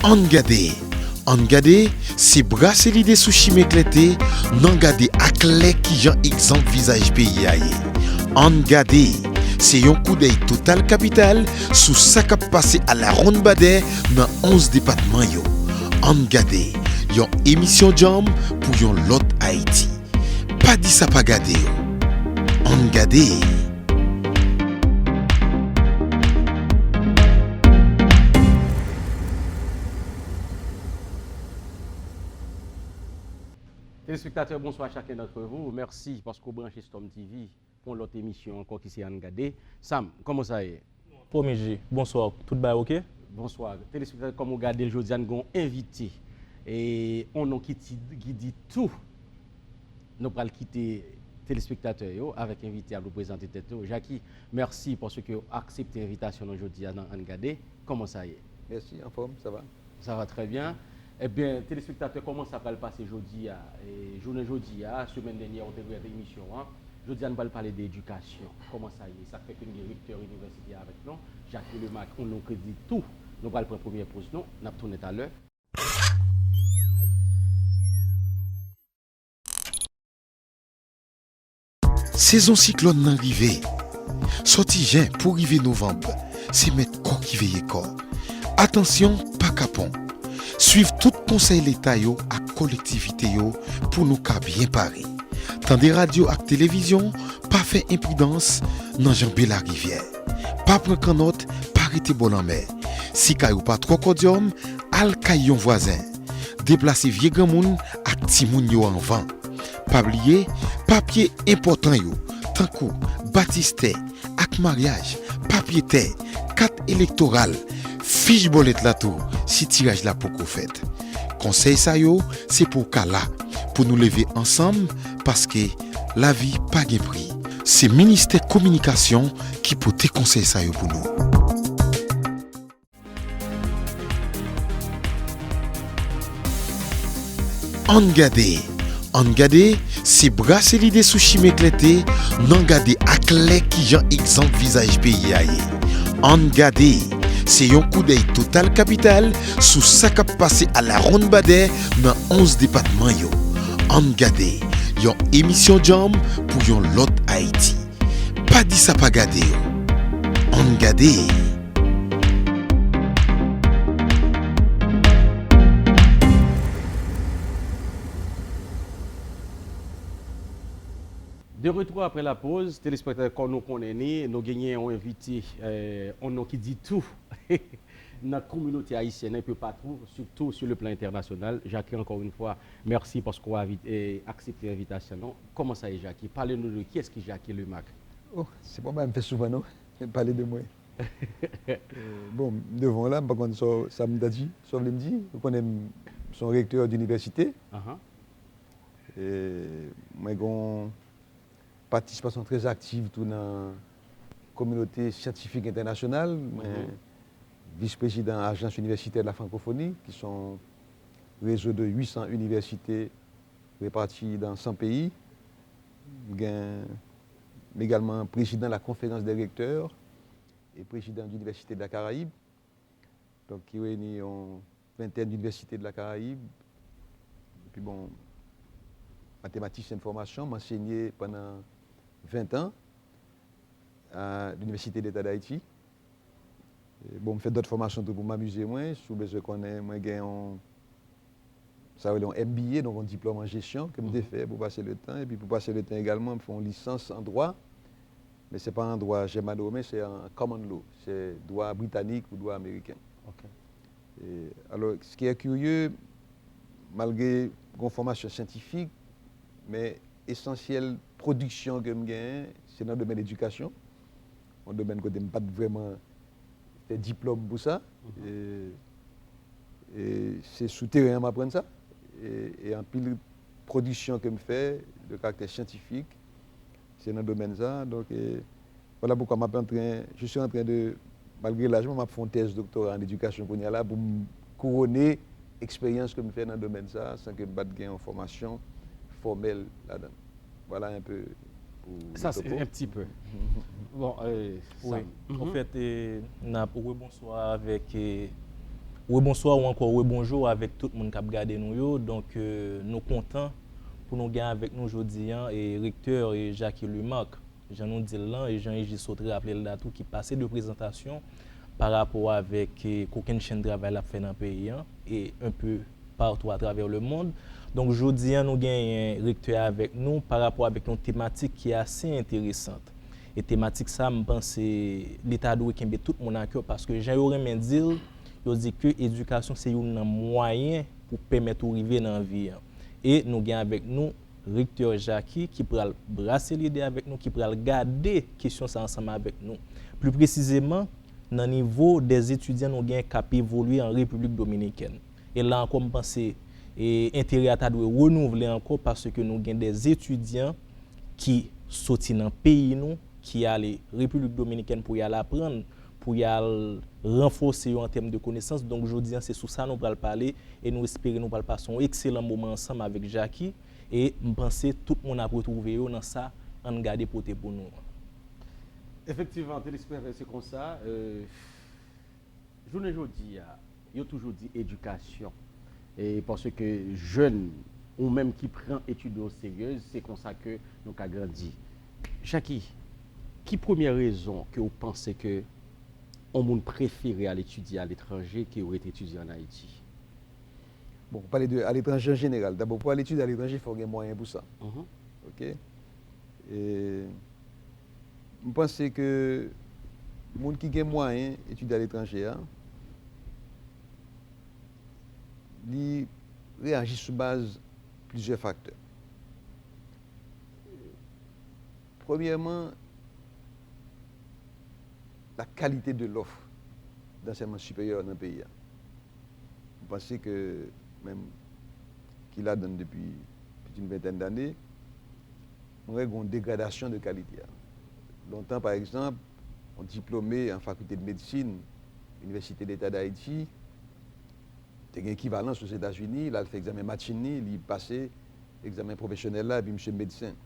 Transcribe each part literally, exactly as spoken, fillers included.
Ann gade. Ann gade, se brase lide sou chimen klète, n an gade aklè kijan egzanp vizaj peyi a ye. Ann gade, se yon koudèy total kapital sou sa k ap pase alawonnbadè nan onz depatman yo. Ann gade, yon emisyon djanm pou yon lòt Ayiti. Pa di sa pa gade yo. Ann gade. Téléspectateurs, bonsoir à chacun d'entre vous. Merci paske w branche Storm T V pou yon lòt emisyon ankò ki se Ann Gade. Sam, kòman sa ye? Premye je, bonswa, tout bagay oke? Bonswa. Telespektatè, kòm ou gade l jodi a, n gen yon envite. E yon non ki, ti, ki di tou. Nou pral kite telespektatè yo avèk envite a pou prezante tèt yo. Jackie, mèsi paske w aksepte envitasyon nou jodi a nan Ann Gade. Kòman sa ye? Mèsi, anfòm, sa va. Sa va trè byen. Ebyen, telespektatè, kòman sa pral pase jodi a? E, jounen jodi a, semèn dènyè, ou te gade emisyon an. Jodi a, nou pral pale de edikasyon. Kòman sa ye? Sa k fè ke n gen rektè inivèsite a avèk nou, Jackie Lemaque, yon non ki di tou. Nou pral pran premyè poz nou, n ap tounen talè. Sezon siklòn nan rive. Sòti jen pou rive novanm, se mèt kò ki veye kò. Atansyon, pa kapon. Swiv tout konsèy Leta yo ak kolektivite yo pou nou ka byen pare. Tande radyo ak televizyon, pa fè enpridans nan janbe larivyè. Pa pran kannòt, pa rete bò lanmè. Si kay ou pa twò kòdyòm, al kay yon vwazen. Deplase vye granmoun ak timoun yo anvan. Pa bliye, papye enpòtan yo, tankou batistè ak maryaj, papye tè, kat elektoral, fich bòlèt la tou, si tiraj la poko fèt. Konsèy sa yo, se pou w ka la, pou nou leve ansanm, paske lavi pa gen pri. Se Ministè Kominikasyon ki pote konsèy sa yo pou nou. Ann gade. Ann gade, se brase lide sou chimen klète, n an gade aklè kijan egzanp vizaj peyi a ye. Ann gade, se yon koudèy total kapital sou sa k ap pase alawonnbadè nan onz depatman yo. Ann gade, yon emisyon djanm pou yon lòt Ayiti. Pa di sa pa gade yo. Ann gade. De retour après la pause, telespektatè, kòm nou konnen ni, nou genyen yon envite, yon non ki di tou nan kominote ayisyèn an, enpe patou, sitou sou le plan entènasyonal. Jackie, encore une fois, mèsi paske w aksepte envitasyon nou. Kòman sa ye, Jackie? Pale nou de kiyès ki Jackie Lemaque. Oh, se pa yon bagay m fè souvan non, pale de mwen. Bon, m devan w la, m pa konn sa sa m ta di, sa w vle m di. Ou konnen m se yon rektè dinivèsite. Mwen gen yon patisipasyon trè aktiv tou nan kominote syantifik entènasyonal. Mwen vis prezidan Agence Universitaire de la Francophonie, ki se yon rezo de uit san inivèsite repati dan san peyi. M gen, m egalman prezidan la Conférence des Recteurs e prezidan de l'Université de la Caraïbe, donk ki reyini yon ventèn inivèsite de la Karayib. Epi bon, matematisyen de fòmasyon, m ansenye pandan ven tan a l'Université d'État d'Haïti. Bon, m fè dòt fòmasyon tou pou m amize mwen. Si w bezwen konnen, mwen gen yon, sa yo rele yon M B A, donk yon diplòm an jesyon ke m te fè pou pase letan. Epi pou pase letan egalman, m fè yon lisans an dwa. Men se pa an dwa jèmano-women, se an common law. Se dwa britanik ou dwa ameriken. Alò, ce qui est curieux, malgre gen yon fòmasyon syantifik, men esansyèl pwodiksyon ke m genyen, se nan domèn edikasyon. Yon domèn kote m pa t vrèman fè diplòm pou sa. E, e se sou teren an m aprann sa. E, e anpil pwodiksyon ke m fè de karaktè syantifik, se nan domèn sa. Donk, e, vwala poukwa m ap antren, je suis en train de, malgre laj mwen, m ap fè yon tèz doktora an edikasyon kounye a la pou m kouwone eksperyans ke m fè nan domèn sa, san ke m pa t gen yon fòmasyon fòmèl ladan l. Voilà un peu pour le topo. Ça, c'est un petit peu. Bon, euh, Sam. Wi. Anfèt, e, n ap rebonswa avèk e, Rebonswa ou ankò rebonjou avèk tout moun k ap gade nou yo. Donk, euh, nou kontan pou nou gen avèk nou jodi a, e, rektè, e, Jacky Lumarque. Jan nou di l lan, e jan Ejis sot raple l la tou, ki pase de prezantasyon pa rapò avèk, e, kokennchenn travay l ap fè nan peyi a, e un peu partout à travers le monde. Donk, jodi a, nou genyen rektè avèk nou pa rapò avèk yon tematik ki ase enteresan. E tematik sa, m panse li ta dwe kenbe tout moun a kè, paske jan yo renmen di l, yo di ke edikasyon se youn nan mwayen pou pèmèt ou rive nan vi a. E nou gen avèk nou rektè Jacky ki pral brase lide avèk nou, ki pral gade kesyon sa ansanm avèk nou. Pli presizeman, nan nivo dè etidyan nou gen k ap evolye an Repiblik Dominikèn. E la ankò, m panse, e, enterè a ta dwe renouvle ankò, paske nou gen dè etidyan ki soti nan peyi nou, ki ale Repiblik Dominikèn pou y al aprann, pou y al ranfòse yo an tèm de konesans. Donk, jodi a, se sou sa nou pral pale, e nou espere nou pral pase yon ekselan moman ansanm avèk Jacky, e m panse tout moun ap retwouve yo nan sa Ann Gade pote pou nou an. Efektivman, Telespèktè, se konsa. Euh, jounen jodi a, yo toujou di edikasyon. E paske jèn ou menm ki pran etid ou yo seryez, se konsa ke nou ka grandi. Jacky, ki premyè rezon ke ou panse ke yon moun prefere al etidye aletranje ke yo ret etidye ann Ayiti? Bon, ou pale de aletranje an jeneral. Dabò, pou al etidye aletranje, fò w gen mwayen pou sa. Mhm. Oke? E, m panse ke moun ki gen mwayen etidye aletranje a, li reyaji sou baz plizyè faktè. Premyèman, la qualité de l'offre d'enseignement supérieur nan peyi a. M panse ke menm ki ladan depi plis d'une vingtaine d'années, mwen wè gen yon degradasyon de kalite a. Lontan, pa egzanp, yon diplome an fakilte de medsin, Inivèsite Leta d Ayiti, te gen ekivalans Ozetazini, l al fè egzamen matching li, li pase egzamen pwofesyonèl la, epi misye medsen.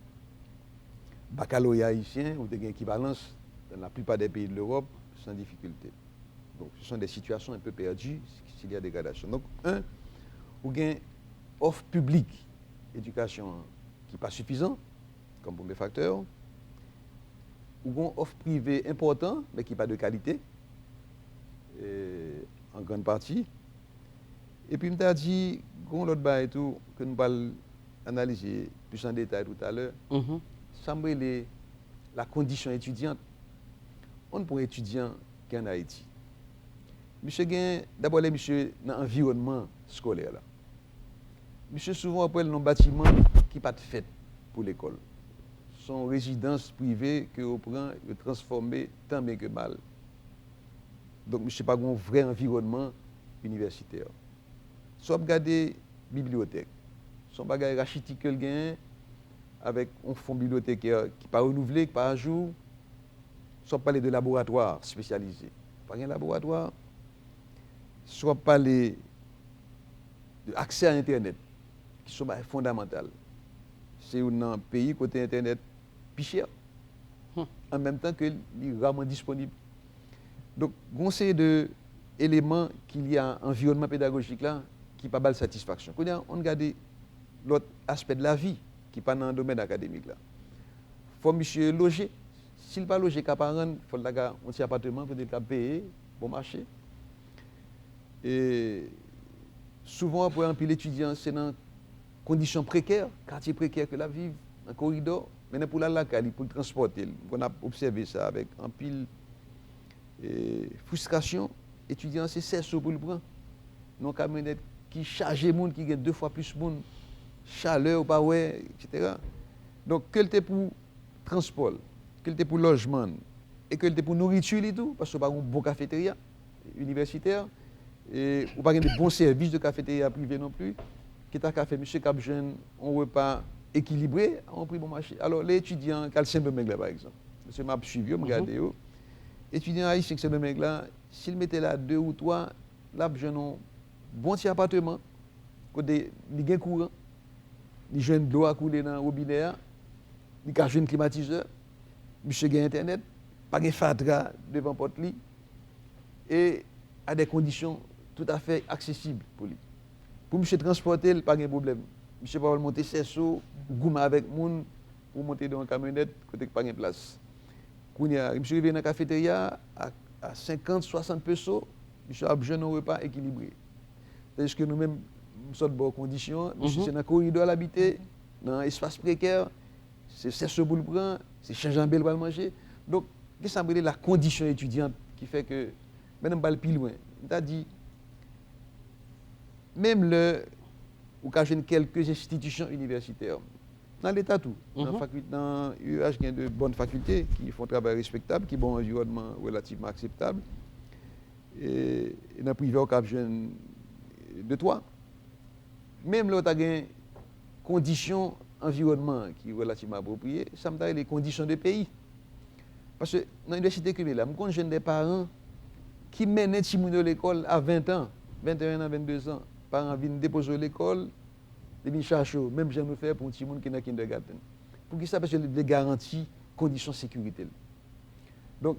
Bakaloreya ayisyen, ou te gen ekivalans dans la plupart des pays de l'Europe, sans difficulté. Donc, ce sont des situations un peu perdues, s'il y a dégradation. Donc, un, ou gen òf piblik edikasyon an ki pa sifizan, kòm premye faktè. Ou gen yon òf prive enpòtan, men ki pa de kalite, euh, en grande partie. Epi m ta di, gen yon lòt bagay tou ke nou pral analize plis an detay toutalè. Mhm. Sa m rele la condition étudiante. Ann pran etidyan ki ann Ayiti. Misye gen, dabò lè misye nan anviwònman eskolè la. Misye souvan w ap wè l nan yon batiman ki pa t fèt pou lekòl. Se yon rezidans prive ke yo pran, yo transfòme tan byen ke mal. Donk, misye pa gen yon vrè anviwònman inivèsitè. Si w ap gade bibliyotèk, se yon bagay rachitik ke l genyen, avèk yon fon bibliyotèkè ki pa renouvle, ki pa ajou. Si w ap pale de laboratwa espesyalize, pa gen laboratwa. Si w ap pale de aksè a entènèt, ki se yon bagay fondamantal, se youn nan peyi kote entènèt pi chè, an menm tan ke li raman disponib. Donk, gen yon seri de eleman ki lye a anviwònman pedagojik la ki pa ba l satisfaksyon. Kounye a, ann gade lòt aspè de lavi ki pa nan domèn akademik la. Fò misye loje. Si l pa loje Ka Parann, fò l ta ka yon ti apatman kote l ka peye bon mache. E souvan, w ap wè anpil etidyan, se nan kondisyon prekè, katye prekè ke l ap viv, nan koridò. Men lè pou l al lakay li, pou l transpòte l, m konn ap obsève sa avèk anpil e, fristrasyon, etidyan an se sèso pou l pran. Nan yon kamyonèt ki chaje moun, ki gen de fwa plis moun, chalè ou pa wè, etsetera. Donk, ke l te pou transpò l, ke l te pou lòjman l, e ke l te pou nouriti li tou, paske w pa gen yon bon kafeterya inivèsitè, e ou pa gen de bon sèvis de kafeterya prive non pli, ki ta ka fè misye kab jwenn yon repa ekilibre a yon pri bon mache. Alò, lè etidyan an k al Sendomeng la, pa egzanp, paske m ap swiv yo, m gade yo, etidyan ayisyen k Sendomeng la, si l mete la de ou twa, l ap jwenn yon bon ti apatman kote li gen kouran, li jwenn dlo a koule nan wobinè a, li ka jwenn klimatizè, misye gen entènèt, pa gen fatra devan pòt li, e a de kondisyon toutafè aksesib pou li. Pou misye transpòte l, pa gen pwoblèm. Misye pa pral monte Sèso, goumen avèk moun pou monte nan yon kamyonèt kote k pa gen plas. Kounye a, misye rive nan kafeterya a, a senkant, swasant peso, misye ap jwenn yon repa ekilibre. Tandiske nou menm, m sot ba w kondisyon an, misye se nan koridò l abite, nan espas prekè, se Sèso pou l pran, se Chanjanbe l pral manje. Donk, gen sa m rele la condition étudiante ki fè ke, men m pral pi lwen. M ta di, menm lè ou ka jwenn kèlke enstitisyon inivèsitè, nan Leta tou, nan, mhm, fakil-, nan U E H gen de bòn fakilte ki fè yon travay respektab, ki ba w yon anviwònman relativman akseptab. E, e nan prive, ou ka jwenn de twa. Menm lè w ta gen kondisyon anviwònman ki relativman apwopriye, sa m ta rele kondisyon de peyi. Paske nan inivèsite ke m ye la, m konn jwenn de paran ki mennen timoun yo lekòl a ven an, venteyen an, vennde zan. Paran vin depoze yo lekòl, li vin chache yo, menm jan nou fè pou yon timoun ki nan kindergarten. Poukisa? Paske li vle garanti kondisyon sekirite l. Donk,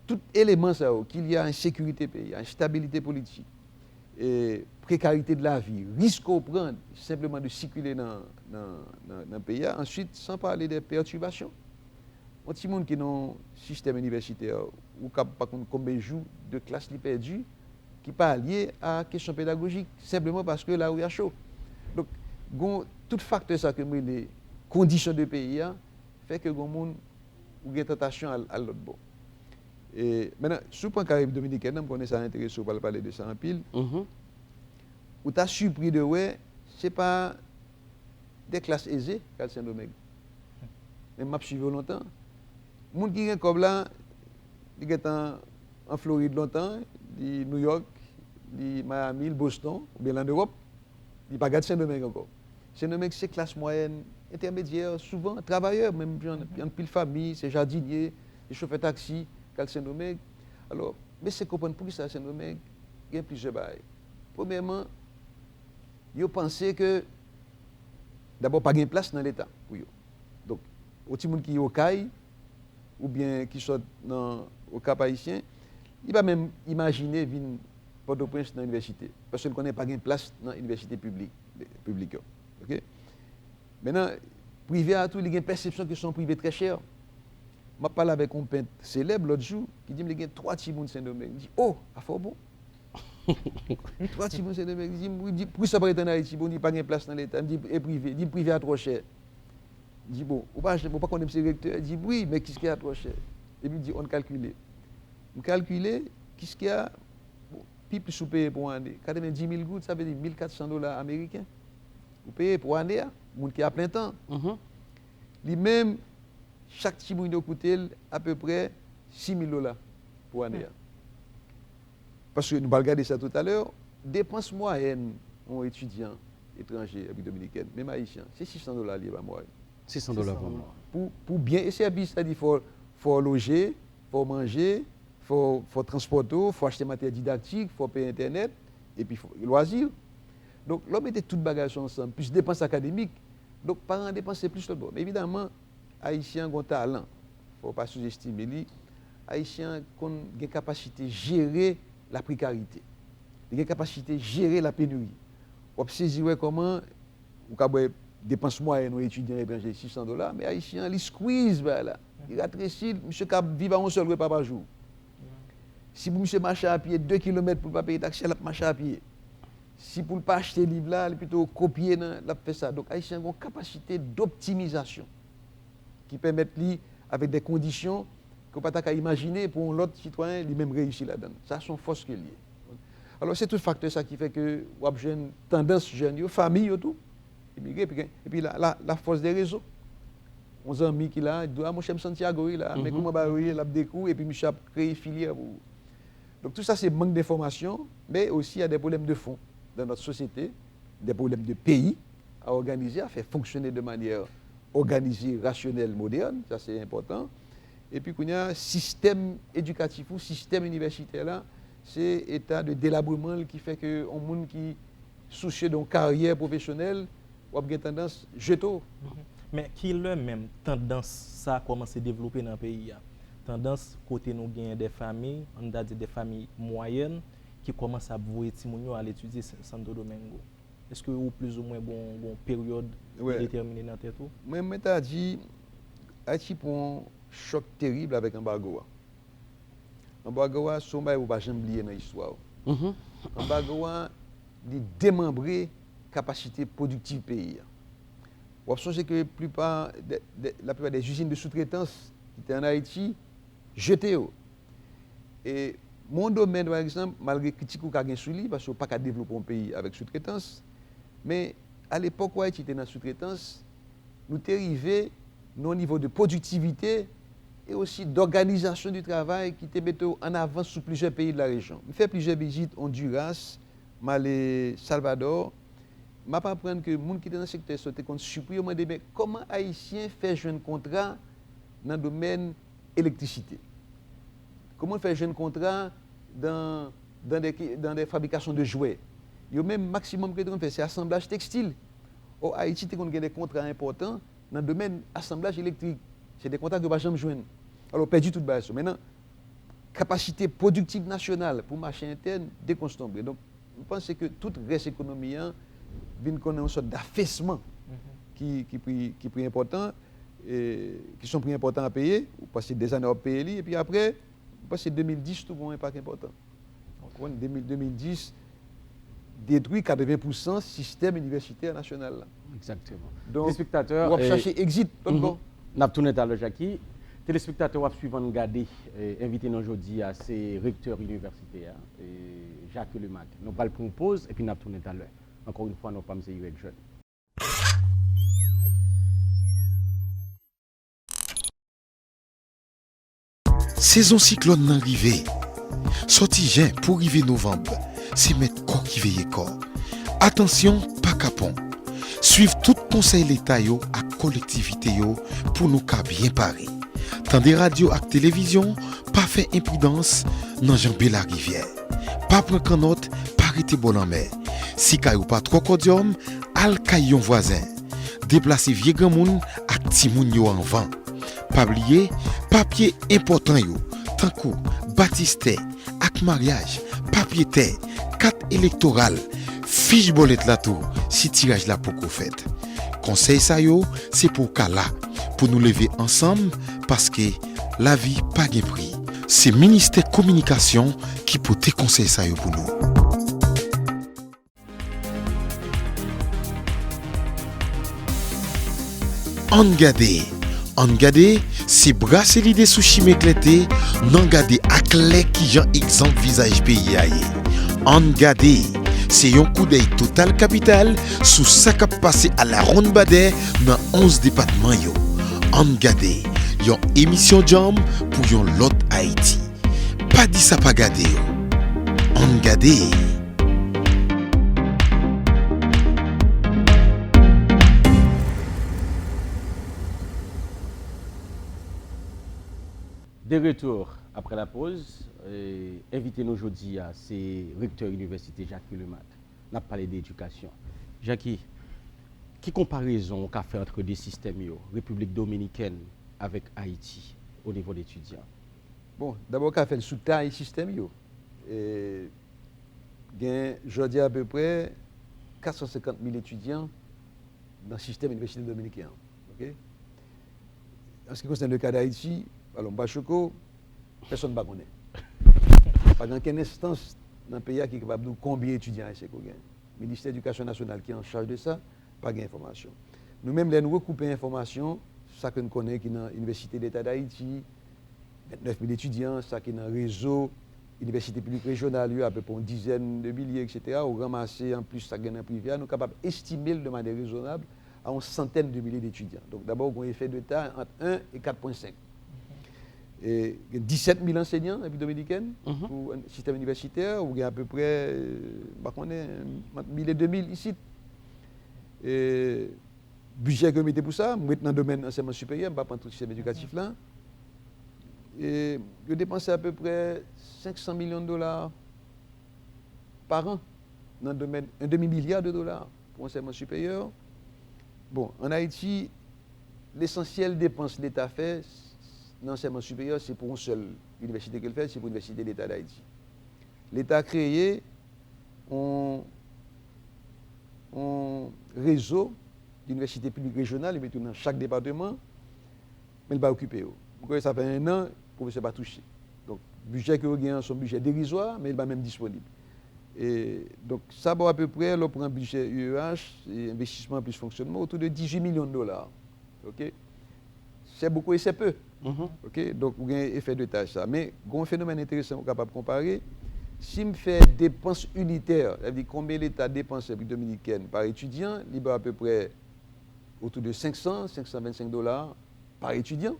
tout eleman sa yo, qu'il y a ensekirite peyi a, enstabilite politik, e prekarite de lavi, risk ou pran senpleman de sikile nan, nan, nan, nan peyi a. Answit, san pale de pètibasyon. Yon timoun ki nan yon sistèm inivèsitè, ou kab pa konn konbyen jou de klas li pèdi, ki pa lye a kesyon pedagojik, senpleman paske lari a cho. Donk, gon, tout faktè sa ke m rele kondisyon de peyi a, fè ke gon moun ou gen tantasyon al, al lòt bò. E, mentnan, si w pran Karayib Dominikèn nan, m konnen sa enterese w, w pral pale de sa anpil. Mhm. Ou ta sipri de wè, se pa de klas eze k al Sendomeng. Men m ap swiv yo lontan. Moun ki gen kòb la, li gentan an Florid lontan, li New York, li Miami, li Boston, oubyen l an Ewòp. Li pa gad Sendomeng ankò. Sendomeng se klas mwayèn, entèmedyè, souvan travayè, menm jan, anpil fanmi, se jadinye, se chofè taksi, k al Sendomeng. Alò, m eseye konprann poukisa Sendomeng gen plizyè bagay. Premyèman, yo panse ke, dabò, pa gen plas nan Leta pou yo. Donk, yon timoun ki Okay, oubyen ki sot nan Okap Ayisyen, li pa menm imajine vin Pòtoprens nan inivèsite, paske l konnen pa gen plas nan inivèsite piblik, piblik yo. Oke? Mentnan, prive a tou, li gen pèsepsyon ke se yon prive trè chè. M ap pale avèk yon pent selèb lòt jou, ki di m li gen twa timoun Sendomeng. M di, "O, afè w bon." Twa timoun Sendomeng. Li di m, wi, di, "Poukisa w pa rete ann Ayiti?" Bon, li di, "Pa gen plas nan Leta." M di, "E prive?" Li di m, "Prive a twò chè." M di, "Bon, ou pa, ou pa konnen m se rektè?" Li di, "Wi, men Kiskeya twò chè." Epi m di, "Ann kalkile." M kalkile, Kiskeya, bon, pi plis ou peye pou ane, katrevenndis mil goud, sa vle di mil katsan dola ameriken. Ou peye pou ane a, moun ki a plen tan. Mhm. Li menm, chak timoun yo koute l apeprè sis mil dola pou ane a. Paske nou pral gade sa toutalè, depans mwayèn yon etidyan etranje, Repiblik Dominikèn, menm ayisyen, se sis san dola li ye pa mwa. Sis san dola pa mwa. Pou, pou byen e sèvis, sètadi fò, fò w loje, fò w manje, fò, fò w transpòte w, fò w achte materyèl didaktik, fò w peye entènèt, epi fò, lwazi. Donk, lè w mete tout bagay sa yo ansanm, plis depans akademik, donk, paran an depanse plis lòt bò. Men evidaman, Ayisyen an gon talan, fò w pa souzestime li. Ayisyen an konn gen kapasite jere la prekarite. Li gen kapasite jere la peniri. W ap sezi wè kòman ou ka wè depans mwayèn yon etidyan etranje sis san dola, men Ayisyen an, li squeeze bagay la. Li ratresi l, misye ka viv a yon sèl repa pa jou. Si pou misye mache a pye de kilomèt pou l pa peye taksi, l ap mache a pye. Si pou l pa achte liv la, li pito kopye nan, l ap fè sa. Donk, Ayisyen an gon kapasite doptimizasyon ki pèmèt li, avèk de kondisyon ke w pa ta ka imajine pou yon lòt sitwayen, li menm reyisi ladan l. Sa se yon fòs ke l ye. Alò, se tout faktè sa ki fè ke w ap jwenn tandans jèn yo, fanmi yo tou, imigre, epi, epi la, la, la fòs de rezo. Yon zanmi ki la, di w, "A, monchè, m Santiago, wi, la, men kòman bagay yo ye?" L ap dekri w, epi misye ap kreye filyè pou ou. Donk, tou sa se mank denfòmasyon, men osi y a des problèmes de fond dans notre société, des problèmes de pays à organiser, à faire fonctionner de manière organisée, rationnelle, moderne, sa se enpòtan. Epi kounye a, sistèm edikatif ou sistèm inivèsitè la, se eta de delabreman l ki fè ke yon moun ki sousye de yon karyè pwofesyonèl, w ap gen tandans jete w. Mhm. Men kilè menm tandans sa a kòmanse devlope nan peyi a? Tandans kote nou genyen de fanmi, ann ta di de fanmi mwayèn, ki kòmanse ap voye timoun yo al etidye Sa- Santo Domingo? Èske ou plizoumwen gon, gon peryòd ki Wè. detèmine nan tèt ou? Mwen, mwen ta di, Ayiti pran chòk terib avèk anbago a. Anbago a, se yon bagay ou pa janm bliye nan istwa w. Mhm. Anbago a, li demanbre kapasite pwodiktiv peyi a. W ap sonje ke plipa de, de, laplipa dè izin de soutretans ki te ann Ayiti, jete yo. E, men yon domèn, pa egzanp, malgre kritik ou ka gen sou li, paske ou pa ka devlope yon peyi avèk soutretans, men alepòk ou Ayiti te nan soutretans, nou te rive nan yon nivo de pwodiktivite e osi dòganizasyon di travay ki te mete w an avans sou plizyè peyi de la rejyon. M fè plizyè vizit Ondiras, m ale Salvadò, m ap aprann ke moun ki te nan sektè sa yo te konn sipri, yo mande, men kòman Ayisyen fè jwenn kontra nan domèn elektrisite? Kòman fè jwenn kontra dans, dans des, dans des fabrications de jouets? Yo menm, maksimòm ke yo te konn fè, se asanblaj tekstil. Ò, Ayiti te konn gen de kontra enpòtan nan domèn asanblaj elektrik. Se de kontra ke yo pa janm jwenn. Alò, pèdi tout bagay sa. Mentnan, kapasite pwodiktiv nasyonal pou mache entèn dekonstanble. Donk, m panse ke tout rès ekonomi an vin konnen yon sòt dafesman Mhm. ki, ki pri, ki pri enpòtan, e, ki se yon pri enpòtan a peye. Ou pase dèzane w ap peye li, epi apre, m panse de mil dis tou gon enpak enpòtan. Ou konprann? De mil, de mil dis detwi katreven pousan sistèm inivèsitè nasyonal la. Egzakteman. Donk, Telespektatè, w ap e, chache exit lòt mhm. bò. N ap tounen talè, Jacky. Telespektatè, w ap swiv Ann Gade, e, envite nou jodi a, se rektè inivèsite a, e, Jacques Lemaque. Nou pral pran yon poz, epi n ap tounen talè. Ankò yon fwa, non pa m se Irèk Jòn. Sezon siklòn nan rive. Sòti jen pou rive novanm, se mèt kò ki veye kò. Atansyon, pa kapon. Swiv tout konsèy Leta yo ak kolektivite yo pou nou ka byen pare. Tande radyo ak televizyon, pa fè enpridans nan janbe larivyè. Pa pran kannòt, pa rete bò lanmè. Si kay ou pa twò kòdyòm, al kay yon vwazen. Deplase vye granmoun ak timoun yo anvan. Pa bliye, papye enpòtan yo, tankou batistè ak maryaj, papye tè, kat elektoral, fich bòlèt la tou, si tiraj la poko fèt. Konsèy sa yo, se pou w ka la, pou nou leve ansanm, paske lavi pa gen pri. Se Ministè Kominikasyon ki pote konsèy sa yo pou nou. Ann gade. Ann gade, se brase lide sou chimen klète, n an gade aklè kijan egzanp vizaj peyi a ye. Ann gade, se yon koudèy total kapital sou sa k ap pase alawonnbadè nan onz depatman yo. Ann gade, yon emisyon djanm pou yon lòt Ayiti. Pa di sa pa gade yo. Ann gade. De retour après la pause, e, envite nou jodi a se rektè inivèsite Jacky Lemaque. N ap pale de edikasyon. Jacky, ki konparezon ou ka fè antre de sistèm yo, Repiblik Dominikèn avèk Ayiti, o nivo de etidyan? Bon, dabò, ou ka fè l sou tay sistèm yo. E, gen, jodi a, apeprè kat san senkant mil etidyan nan sistèm inivèsite dominiken an. Oke? An se ki konsène le ka d Ayiti, alò, m pa choko, pèsonn pa konnen. Pa gen okenn enstans nan peyi a ki kapab di w konbyen etidyan ayisyen ke w gen. Ministè Edikasyon Nasyonal ki an chaj de sa, pa gen enfòmasyon. Nou menm, lè nou regwoupe enfòmasyon, sa ke n konnen ki nan Inivèsite Leta d Ayiti, vennèf mil etidyan, sa ki nan rezo inivèsite piblik rejyonal yo, apeprè yon dizèn de milye, etsetera, ou ranmase anplis sa k gen nan prive a, nou kapab estime l de manyè rezonab a yon santèn de milye d etidyan. Donk, dabò, ou gen yon efè de tay ant en e kat pwen senk. E, gen disèt mil ansenyan Repiblik Dominikèn Mhm. pou an- sistèm inivèsitè, ou gen apeprè, e, m pa konnen, ant mil e de mil isit. E, bidjè ke yo mete pou sa, m ret nan domèn ansèyman siperyè, m pa pran tout sistèm edikatif la. E, yo depanse apeprè senk san milyon dola pa an nan domèn, un demi milliard de dollars pou ansèyman siperyè. Bon, ann Ayiti, lesansyèl depans Leta fè nan ansèyman siperyè, se pou yon sèl inivèsite ke l fè, se pou Inivèsite Leta d Ayiti. Leta kreye yon, yon rezo dinivèsite piblik rejyonal, li mete yo nan chak depatman, men li pa okipe yo. Mwen kwè sa fè en an, pwofesè pa touche. Donk, bidjè ke yo gen an se yon bidjè derizwa, men li pa menm disponib. E, donk, sa ba w apeprè, lè w pran bidjè U E H, e envestisman plis fonksyònman, otou de dizuit milyon de dola. Ok? C'est beaucoup et c'est peu. Ok? Donk, ou gen efè de taj sa. Men, gen yon fenomèn enteresan ou kapab konpare. Si m fè depans initè, sa vle di konbyen Leta depanse Repiblik Dominikèn pa etidyan, li ba w apeprè otou de senk san, senk san vennsenk dola pa etidyan.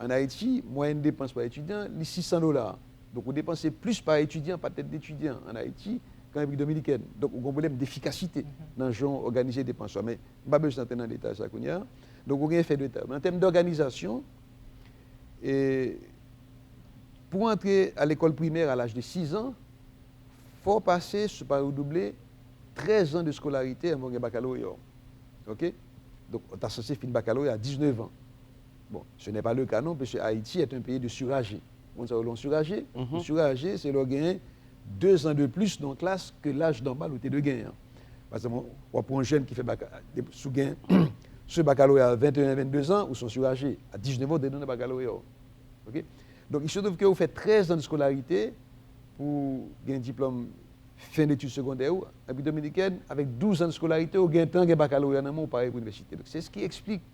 Ann Ayiti, mwayèn depans pa etidyan, li sis san dola. Donk, ou depanse plis pa etidyan, pa tèt de etidyan ann Ayiti, ke an Repiblik Dominikèn. Donk, ou gen yon pwoblèm defikasite nan jan w òganize depans ou. Men, m pa bezwen antre nan detay sa kounye a. Donk, ou gen efè de taj. Men an tèm dòganizasyon, e, pou antre a lekòl primè a laj de sis an, fò w pase, si w pa redouble, trèz an de skolarite anvan w gen bakaloreya w. Ok? Donk, ou ta sanse fin bakaloreya a diznèf an. Bon, ce n'est pas le cas non, puisque Haïti est un pays de surâgés. Ou konn sa yo rele yon surâgé? Yon surâgé, se lè w genyen de zan de plis nan yon klas ke laj nòmal ou te dwe genyen an. Pa egzanp, w ap pran yon jèn ki fè baka, si w gen, si w bakaloreya a venteyen, vennde zan, ou se yon surâgé. A diznèf an, ou te dwe nan bakaloreya w. Ok? Donk, il se trouve que ou fè trèz an de skolarite pou gen diplòm fen detid segondè ou, Repiblik Dominikèn, avèk douz an de skolarite, ou gentan gen bakaloreya nan men w, ou pare pou inivèsite. Donk, c'est ce qui explique,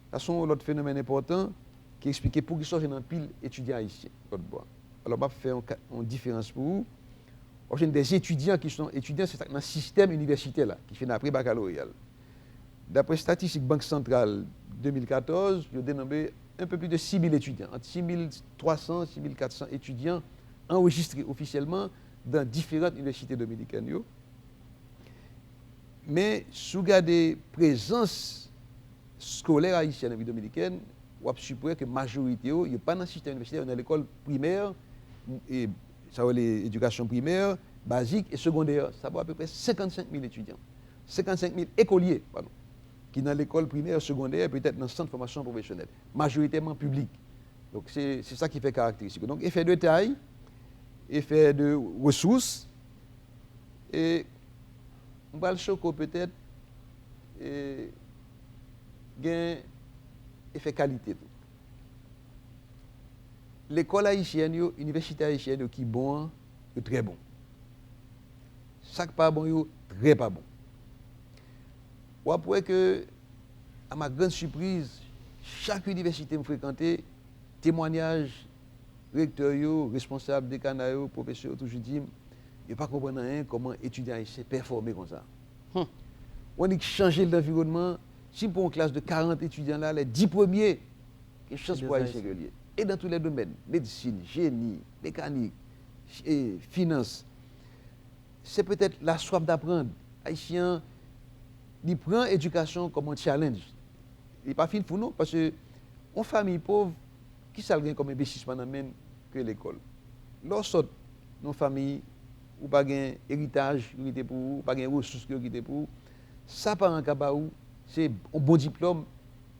sa se yon lòt fenomèn enpòtan ki eksplike poukisa w jwenn anpil etidyan ayisyen lòt bò a. Alò, m ap fè yon ka, yon diferans pou ou. W ap jwenn des étudiants qui sont, etidyan, se sa k nan sistèm inivèsitè la, ki fin apre bakaloreya l. Daprè estatistik Bank Santral de mil katòz, yo denonbe un peu plus de six mille étudiants, entre six mille trois cents, six mille quatre cents étudiants enregistrés officiellement dans différentes universités dominicaines yo. Men, si w gade prezans skolè ayisyèn an Repiblik Dominikèn, w ap sipwè ke majorite yo, yo pa nan sistèm inivèsitè, yo nan lekòl primè, e, sa yo rele edikasyon primè, bazik e segondè. Sa ba w apeprè senkannsenk mil etidyan. Senkannsenk mil ekolye, padon, ki nan lekòl primè, segondè, petèt nan sant fòmasyon pwofesyonèl. Majoritèman piblik. Donk, se, se sa ki fè karakteristik yo. Donk, efè de tay, efè de resous, e m pral choke w petèt, e gen efè kalite tou. Lekòl ayisyèn yo, inivèsite ayisyèn yo ki bon an, yo trè bon. Sa k pa bon yo, trè pa bon. W ap wè ke, à ma grande surprise, chak inivèsite m frekante, temwanyaj rektè yo, responsab dekana yo, pwofesè yo toujou di m, yo pa konprann anyen kòman etidyan ayisyen pèfòme konsa. Humm. W annik chanje lanviwònman, si m pran yon klas de karant etidyan la, les dix premiers, gen chans pou ayisyen ke l ye. Et dans tous les domaines, medsin, jeni, mekanik, e, finans. C'est peut-être la soif d'apprendre. Ayisyen an, li pran edikasyon kòm yon challenge. Li pa fin fou non, paske yon fanmi pòv, kisa l gen kòm envestisman nan men l ke lekòl? Lè w sot nan yon fanmi, ou pa gen eritaj yo kite pou ou, ou pa gen resous ke yo kite pou ou, sa paran ka ba ou, se yon bon diplòm,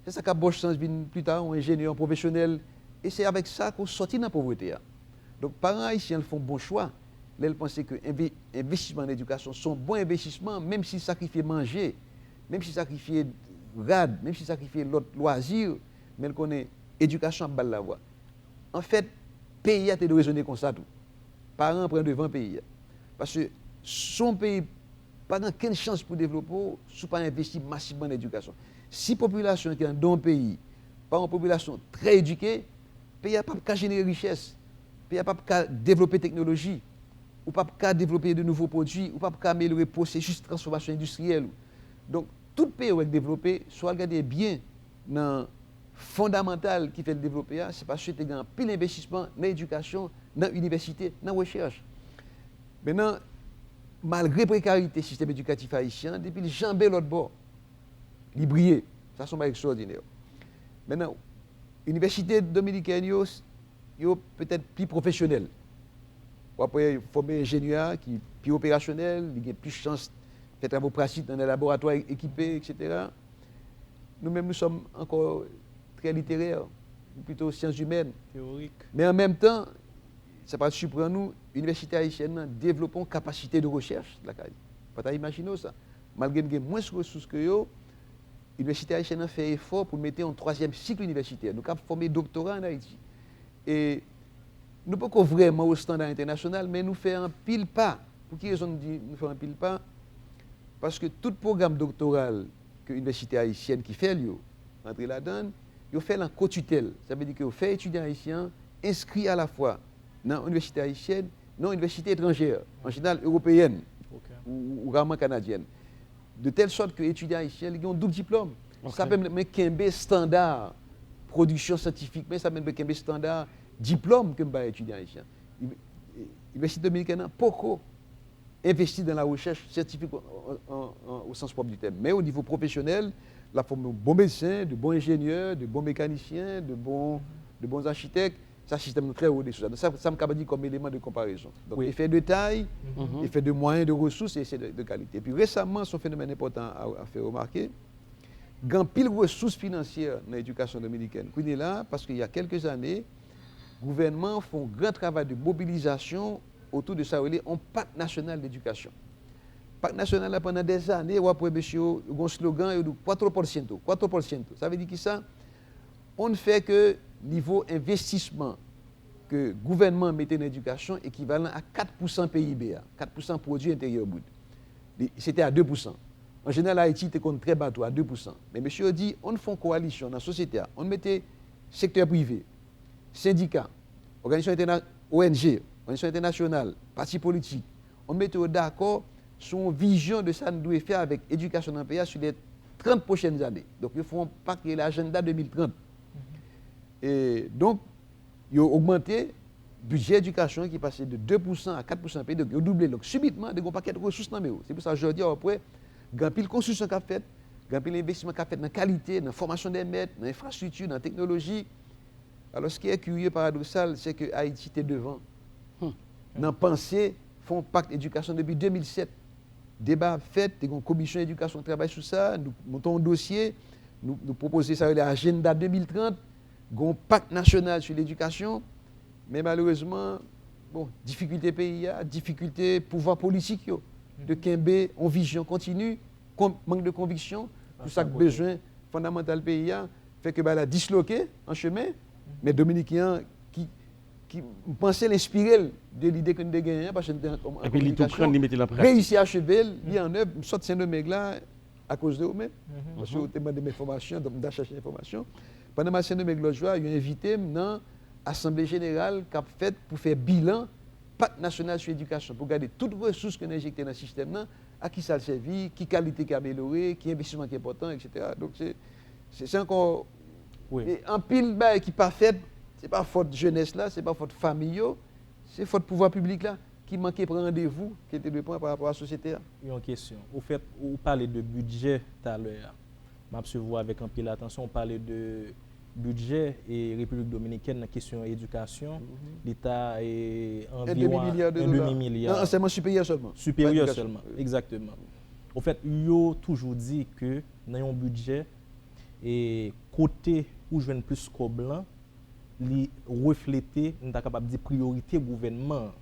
se sa k ap ba w chans vin pita yon enjenyè, yon pwofesyonèl, e se avèk sa ke w sòti nan povrete a. Donk, paran ayisyen an fè yon bon chwa lè l panse ke enve-, envestisman nan edikasyon se yon bon envestisman, menm si l sakrifye manje, menm si l sakrifye rad, menm si l sakrifye lòt lwazi, men l konnen edikasyon ap ba l lavwa. Anfèt, peyi a te dwe rezone konsa tou. Paran an pran devan peyi a. Paske si yon peyi pa gen okenn chans pou devlope w si w pa envesti masivman nan edikasyon. Si popilasyon ki anndan yon peyi pa yon popilasyon trè edike, peyi a p ap ka jenere richès, peyi a p ap ka devlope teknoloji, ou p ap ka devlope de nouvo pwodui, ou p ap ka amelyore pwosesis transfòmasyon endistriyèl ou. Donk, tout peyi w wè k devlope, si w al gade byen nan fondamantal ki fè l devlope a, se paske te gen anpil envestisman nan edikasyon, nan inivèsite, nan rechèch. Mentnan, malgre prekarite sistèm edikatif ayisyen an, depi l janbe lòt bò, li briye. Sa se yon bagay ekstwòdinè. Mentnan, inivèsite dominikèn yo, yo petèt pi pwofesyonèl. W ap wè, fòme enjenyè a ki pi operasyonèl, li gen plis chans fè travo pratik nan de laboratwa ekipe, etsetera. Nou menm, nou sòm ankò trè literè, plito syans imèn. Teorik. Men an menm tan, Sa pa t siprann nou, inivèsite ayisyèn nan devlope yon kapasite de rechèch lakay li. Pa ta imajine w sa. Malgre n gen mwens resous ke yo, inivèsite ayisyèn nan fè efò pou mete yon twazyèm sik inivèsitè. Nou kab fòme doktora ann Ayiti. E nou poko vrèman o standa entènasyonal, men nou fè anpil pa. Pou ki rezon n di nou fè anpil pa? Paske tout pwogram doktoral ke inivèsite ayisyèn ki fè l yo rantre ladan l, yo fè l an kotitèl. Sa vle di ke yo fè etidyan ayisyen an enskri alafwa nan inivèsite ayisyèn, nan inivèsite etranjè, an jeneral ewopeyèn ou, ou raman kanadyèn. De tèl sòt ke etidyan ayisyen li gen yon doub diplòm. Sa pèmèt mwen kenbe estanda pwodiksyon syantifik mwen, sa pèmèt mwen kenbe estanda diplòm ke m bay etidyan ayisyen. Inivèsite dominikèn nan poko envesti dans la recherche scientifique o, o, o, o sans pwòp di tèm. Men o nivo pwofesyonèl, l ap fòme bon medsen, de bon enjenyè, de bon mekanisyen, de bon, de bon achitèk. Sa sistèm nou trè wo de sou sa. Donk sa, sa m kapab di kòm eleman de konparezon. Donk efè de tay, efè de mwayen, de resous e efè de, de kalite. Epi resaman, se yon fenomèn enpòtan a, a fè remake. Gen anpil resous finansyè nan edikasyon dominikèn. Kounye la, paske il y a quelques années, gouvènman an fè yon gran travay de mobilizasyon otou de sa yo rele yon pak nasyonal ledikasyon. Pak nasyonal la, pandan dèzane, w ap wè mesye yo, yo gen yon slogan, yo di cuatro por ciento, cuatro por ciento. Sa vle di kisa? On fè ke nivo envestisman ke gouvènman an mete nan edikasyon ekivalan a kat pousan P I B a, kat pousan pwodui enteryè brit. Li, se te a de pousan. An jeneral, Ayiti te konn trè ba tou, a de pousan. Men mesye yo di, on fè yon kowalisyon nan sosyete a, on mete sektè prive, sendika, òganizasyon entèna-, O N G, òganizasyon entènasyonal, pati politik, on mete yo dakò sou yon vizyon de sa n dwe fè avèk edikasyon nan peyi a sur les trente prochaines années. Donk, yo fè yon pak ki rele Agenda de mil trant. E, donk, yo ogmante bidjè edikasyon ki pase de de pousan a kat pousan peyi, donk yo double l. Donk, sibitman, gen yon pakèt resous nan men yo. Se pou sa, jodi a, w ap wè, gen anpil konstriksyon k ap fèt, gen anpil envestiman k ap fèt nan kalite, nan fòmasyon dè mèt, nan enfrastrikti, nan teknoloji. Alò, ce qui est curieux, paradoxal, c'est que Ayiti te devan nan panse fè yon pak edikasyon depi de mil sèt. Deba ap fèt, te gen yon komisyon edikasyon k travay sou sa, nou monte yon dosye, nou, nou pwopoze sa rele Agenda de mil trant, gen yon pak nasyonal sou ledikasyon, men malerezman, bon, difikilte peyi a, difikilte pouvwa politik yo, de kenbe yon vizyon kontini, kon-, mank de konviksyon pou sa k bezwen fondamantal peyi a, fè ke bagay la disloke an chemen, men Dominiken an ki, ki, m panse l enspire l de lide ke n te genyen an, paske n te an, an kominikasyon, reyisi acheve l, li annèv, m sot Sendomeng la akoz de ou menm, paske ou te mande m enfòmasyon, donk m t al chèche enfòmasyon. Pandan m al Sendomeng lòt jou a, yo envite m nan asanble jeneral k ap fèt pou fè bilan Pak Nasyonal sou Edikasyon, pou gade tout resous ke n enjekte nan sistèm nan, a ki sa l sèvi, ki kalite ki amelyore, ki envestiman ki enpòtan, etsetera. Donk, se, se, se ankò, e anpil bagay ki pa fèt, se pa fòt jenès la, se pa fòt fanmi yo, se fòt pouvwa piblik la, ki manke pran randevou ke te dwe pran pa rapò a sosyete a. Yon kesyon. Ou fèt, ou pale de bidjè talè a. M ap swiv ou avèk anpil atansyon. Ou pale de bidjè e Repiblik Dominikèn nan kesyon edikasyon, li ta e anviwon yon demi milya de dola. Nan ansèyman siperyè sèlman. Siperyè sèlman, egzakteman. Ofèt, yo toujou di ke nan yon bidjè, e kote ou jwenn plis kòb lan, li reflete, nou ta kapab di, priyorite gouvènman an.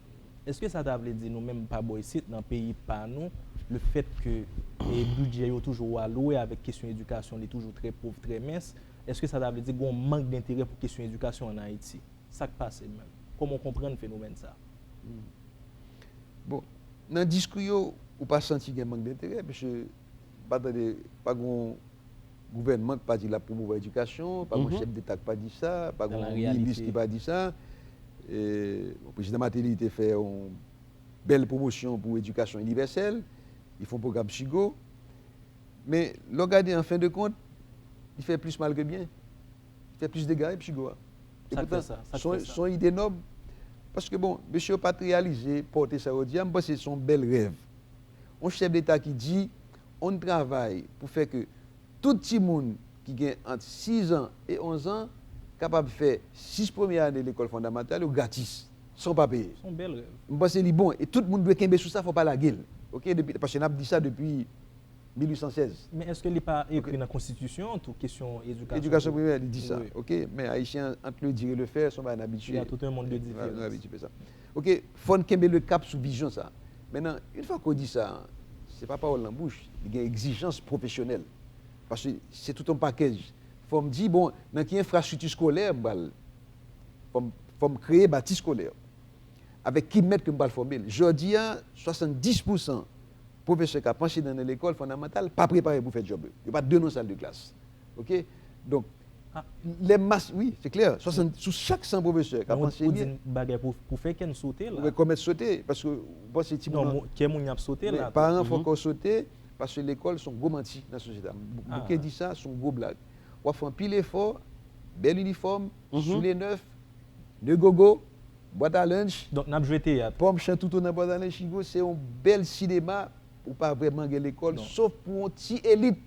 Èske sa ta vle di nou menm pa bò isit, nan peyi pa nou, lefètke, e, bidjè yo toujou alwe avèk kesyon edikasyon, li toujou trè pòv, trè mens, èske sa ta vle di gen yon mank denterè pou kesyon edikasyon ann Ayiti? Sa k pase menm? Kòman w konprann fenomèn sa a? Hmm. Bon, nan diskou yo, ou pa santi gen mank denterè, piske pa tande, pa gen yon gouvènman ki pa di l ap pwomouvwa edikasyon, pa gen yon chèf deta ki pa di sa, pa gen yon minis ki pa di sa. E, bon, prezidan Martelly te fè yon bèl pwomosyon pou edikasyon inivèsèl, li fè yon pwogram Chigo. Men, lè w gade, an fen de kont, li fè plis mal ke byen. Li fè plis dega e Chigo a. E poutan, se yon, se yon ide nòb. Paske, bon, mesye yo pa t reyalize pòte sa yo di a, m panse se yon bèl rèv. Yon chèf deta ki di, on travay pou fè ke tout timoun ki gen ant sis an e onz an kapab fè sis premye ane lekòl fondamantal yo gratis, san w pa peye. Se yon bèl rèv. M panse li bon, e tout moun dwe kenbe sou sa, fò w pa lage l. Oke, depi, paske n ap di sa depi mil uit san sèz. Men èske li pa ekri nan konstitisyon an tou, kesyon edikasyon? Edikasyon primè, li di sa. Ok, men Ayisyen, ant le dire et le faire, se yon bagay n abitye. Il y a tout un monde de différence. Nou abitye fè sa. Ok, fò n kenbe le cap sou vizyon sa. Mentnan, yon fwa ke w di sa, se pa pawòl nan bouch, li gen egzijans pwofesyonèl. Paske se tout yon pakèj. Fò m di, bon, nan ki enfrastrikti eskolè m pral, fò m, fò m kreye bati eskolè. Avèk ki mèt ke m pral fòme l. Jodi a, swasanndis pousan pwofesè k ap anseye nan lekòl fondamantal pa prepare pou fè djòb yo. Yo pa t de non sal de klas. Ok? Donk, lè mas, wi, se klè. Swasann, sou chak san pwofesè k ap anseye. Ou di bagay pou, pou fè kè n sote la. Ou wè kò mèt sote, paske ou panse timoun. Non, kè moun y ap sote la. Paran fò kò sote, paske lekòl se yon gwo manti nan sosyete a. Bouke di sa, se yon gwo blag. W ap fè anpil efò, bèl inifòm, soulye nèf, de gogo, bwat a lunch, Donk, n ap jwe teyat. Pòm chan toutou nan bwat a lunch, Chico, se yon bèl sinema, ou pa vrèman gen lekòl, sof pou yon ti elit.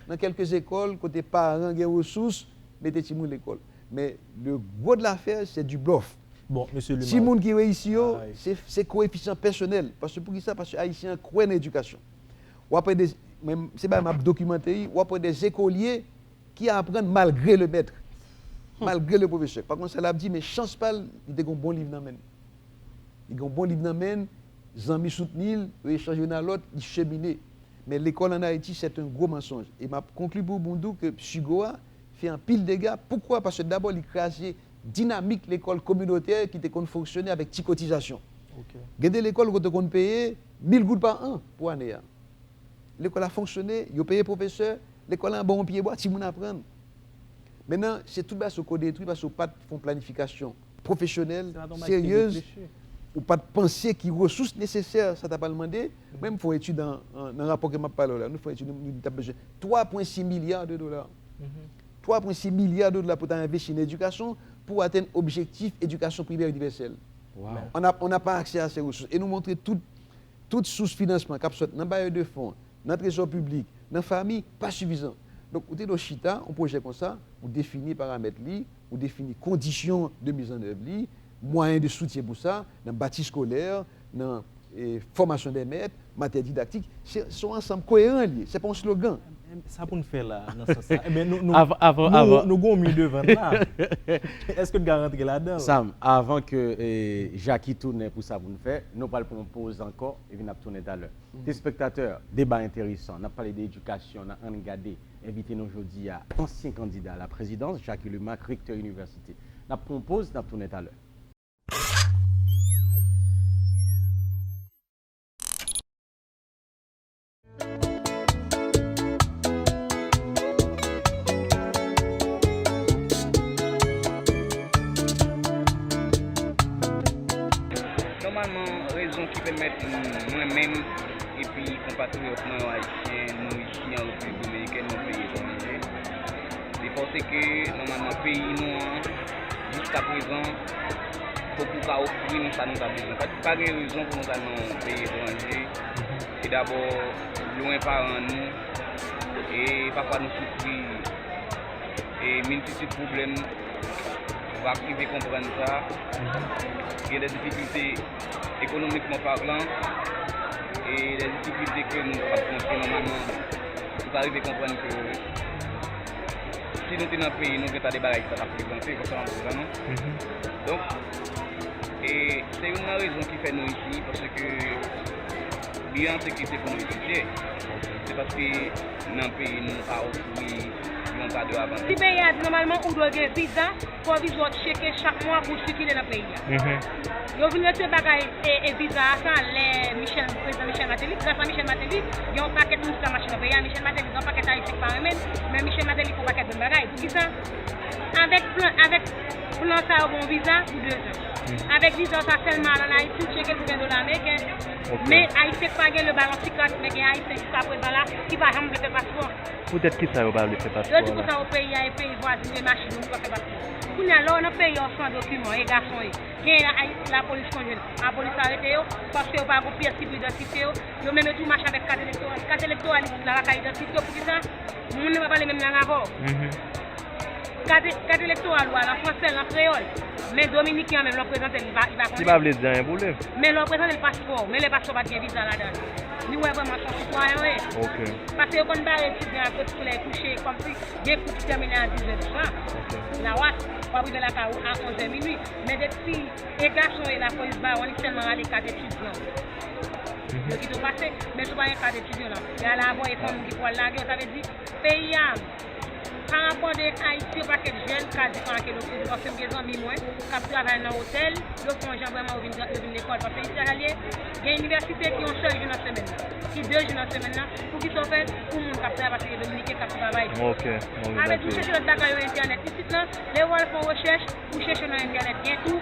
Nan kèlke lekòl, kote paran gen resous, mete timoun lekòl. Men, le gros de l'affaire, c'est du bluff. Bon, mesye Luma. Timoun ki reyisi yo, se, se koefisyan pèsonèl. Paske poukisa? Paske Ayisyen an kwè nan edikasyon. W ap wè de, men se bagay m ap dokimante, wi, w ap wè de ekolye ki aprann malgre le mèt. Malgre le pwofesè. Pa konn sa l ap di, men chans pa l, li te gen yon bon liv nan men l. Li gen yon bon liv nan men l, zanmi soutni l, yo echanje youn a lòt, li chemine. Men lekòl ann Ayiti, c'est un gros mensonge. E m ap konkli pou, pou m di w ke Chico a fè anpil dega. Poukwa? Paske dabò, li kraze dinamik lekòl kominotè ki te konn fonksyone avèk ti kotizasyon. Gen de lekòl kote w konn peye mil goud pa an pou ane a. Lekòl la fonksyone, yo peye pwofesè, lekòl la anba yon pyebwa, timoun aprann. Mentnan, se tout bagay sa yo ko detwi paske w pa t fè yon planifikasyon pwofesyonèl, seryez, ou pa t panse ki resous nesesè sa ta pral mande. Mwen, m fè yon etid an, an, nan rapò ke m ap pale w la, nou fè yon etid, nou, nou t ap bezwen twa pwen sis milya de dola. Twa pwen sis milya de dola pou ta envesti nan edikasyon pou atenn objektif edikasyon primè inivèsèl. On a, on n'a pas accès à ces ressources. E nou montre tout, tout sous finansman k ap sot nan bayè de fon, nan trezò piblik, nan fami, pa sifizan. Donk, ou te dwe chita, yon pwojè konsa, ou defini paramèt li, ou defini kondisyon de mizannèv li, mwayen de soutyen pou sa, nan bati eskolè, nan, e, fòmasyon dè mèt, matyè didaktik, se, se yon ansanm koeran li ye, se pa yon slogan. Sa pou n fè la, nan sans sa. Ebyen, nou, nou, nou, nou gen yon mi devan la. Èske n ka rantre ladan l? Sam, avan ke, e, Jacky tounen pou sa pou n fè, nou pral pran yon poz ankò, epi n ap tounen talè. Telespektatè, deba enteresan, n ap pale de edikasyon nan Ann Gade. Envite nou jodi a, ansyen kandida a la prezidans, Jacky Lumaque, rektè inivèsite. N ap pran yon poz, n ap tounen talè. Nòmalman, rezon ki pèmèt mwen menm epi konpatriyòt mwen yo ayisyen, nou isi an Repiblik Dominikèn, nou peyi etranje, se paske nòmalman peyi nou an, jiskaprezan, poko ka ofri nou sa nou ta bezwen. Pa, pa gen rezon pou nou ta nan yon peyi etranje. Se dabò lwen paran nou, e pafwa nou soufri e miltitid pwoblèm. Ou pa rive konprann sa. Gen de difikilte ekonomikman palan e de difikilte ke nou ap rankontre nòmalman. Ou pa rive konprann ke si nou te nan peyi nou, gen ta de bagay ki pa t ap prezante konsa nan peyi la non. Donk, e se youn nan rezon ki fè nou isi, paske bi an se ki se pou nou etidye. Se paske nan peyi nou pa ofri yon kado avantay. Si peyi a di nòmalman ou dwe gen viza pwovizwa w tcheke chak mwa pou w sikile nan peyi a. Yo vin retire bagay e, e viza a sa lè Michel, prezidan Michel Martelly, gras a Michel Martelly, gen yon pakèt moun ki ka mache nan peyi a. Michel Martelly, gen yon pakèt ayisyen ki pa renmen l, men Michel Martelly fè yon pakèt bon bagay. Poukisa? Avèk plan, avèk plan sa yo ba w viza pou dezan. Avèk viza w sa sèlman al ann Ayiti, w tcheke pou ven dola ameriken. Men ayisyen ki pa gen le balon sikrat, men gen ayisyen jiskaprezan la ki pa janm vle fè paspò. Poutèt kisa yo pa vle fè paspò la? Yo di konsa o peyi a e peyi vwazin yo e machin yo, nou pa fè paspò. Kounye a, lè w nan peyi a w san dokiman, e gason ye. Gen ay-, lapolis konn jwenn, lapolis arete yo, paske yo pa gon pyès ki pou idantifye yo. Yo menm yo tou mache avèk kat elektoral. Kat elektoralis la pa ka idantifye w, poukisa? Moun nan pa pale menm lang avè w. Kat, kat elektoral ou a, l an fransè, l an kreyòl. Men dominiken an menm, lè w prezante l, li pa, li pa konnen. Li pa vle di anyen pou li. Men lè w prezante l paspò, men lè paspò pa t gen viza ladan l. Li wè vrèman se yon sitwayen w ye. Ok. Paske yo konn bare etidyan a kote skolè kouche, kòmsi gen kou ki tèmine a dizè di swa. Ok. Lawas, w ap rive lakay ou a onzè minui. Men depi e gason e lapolis ba yo, li sèlman rale kat etidyan. Mhm. Yo kite w pase, men si w pa gen kat etidyan la, y al avòye fanm ki pral lage w, sa vle di, peyi a, pa rapò de Ayiti, yon pakèt jèn ka diferan ke lòt kote, paske m gen zanmi mwen k ap travay nan otèl, yo fè yon jan vrèman yo vin, yo vin lekòl, paske isi a l ye, gen inivèsite ki yon sèl jou nan semèn nan, ki de jou nan semèn nan, pou ki sa w fè, pou moun k ap travay, paske gen dominiken k ap travay. Ok, ok, dakò. Avèk ou chèche lòt bagay yo entènèt, isit lan, lè w al fè yon rechèch, ou chèche nan entènèt, gen tou,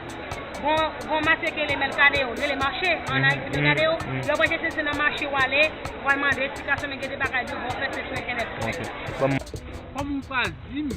bon, bon mache ke rele Mercadeo, rele mache, an Ayiti, Mercadeo, lè w pral chèche se nan mache w ale, w al mande esplikasyon, men gen de bagay yo bon fè se sou entènèt. Ok. Kòm ou pa di m,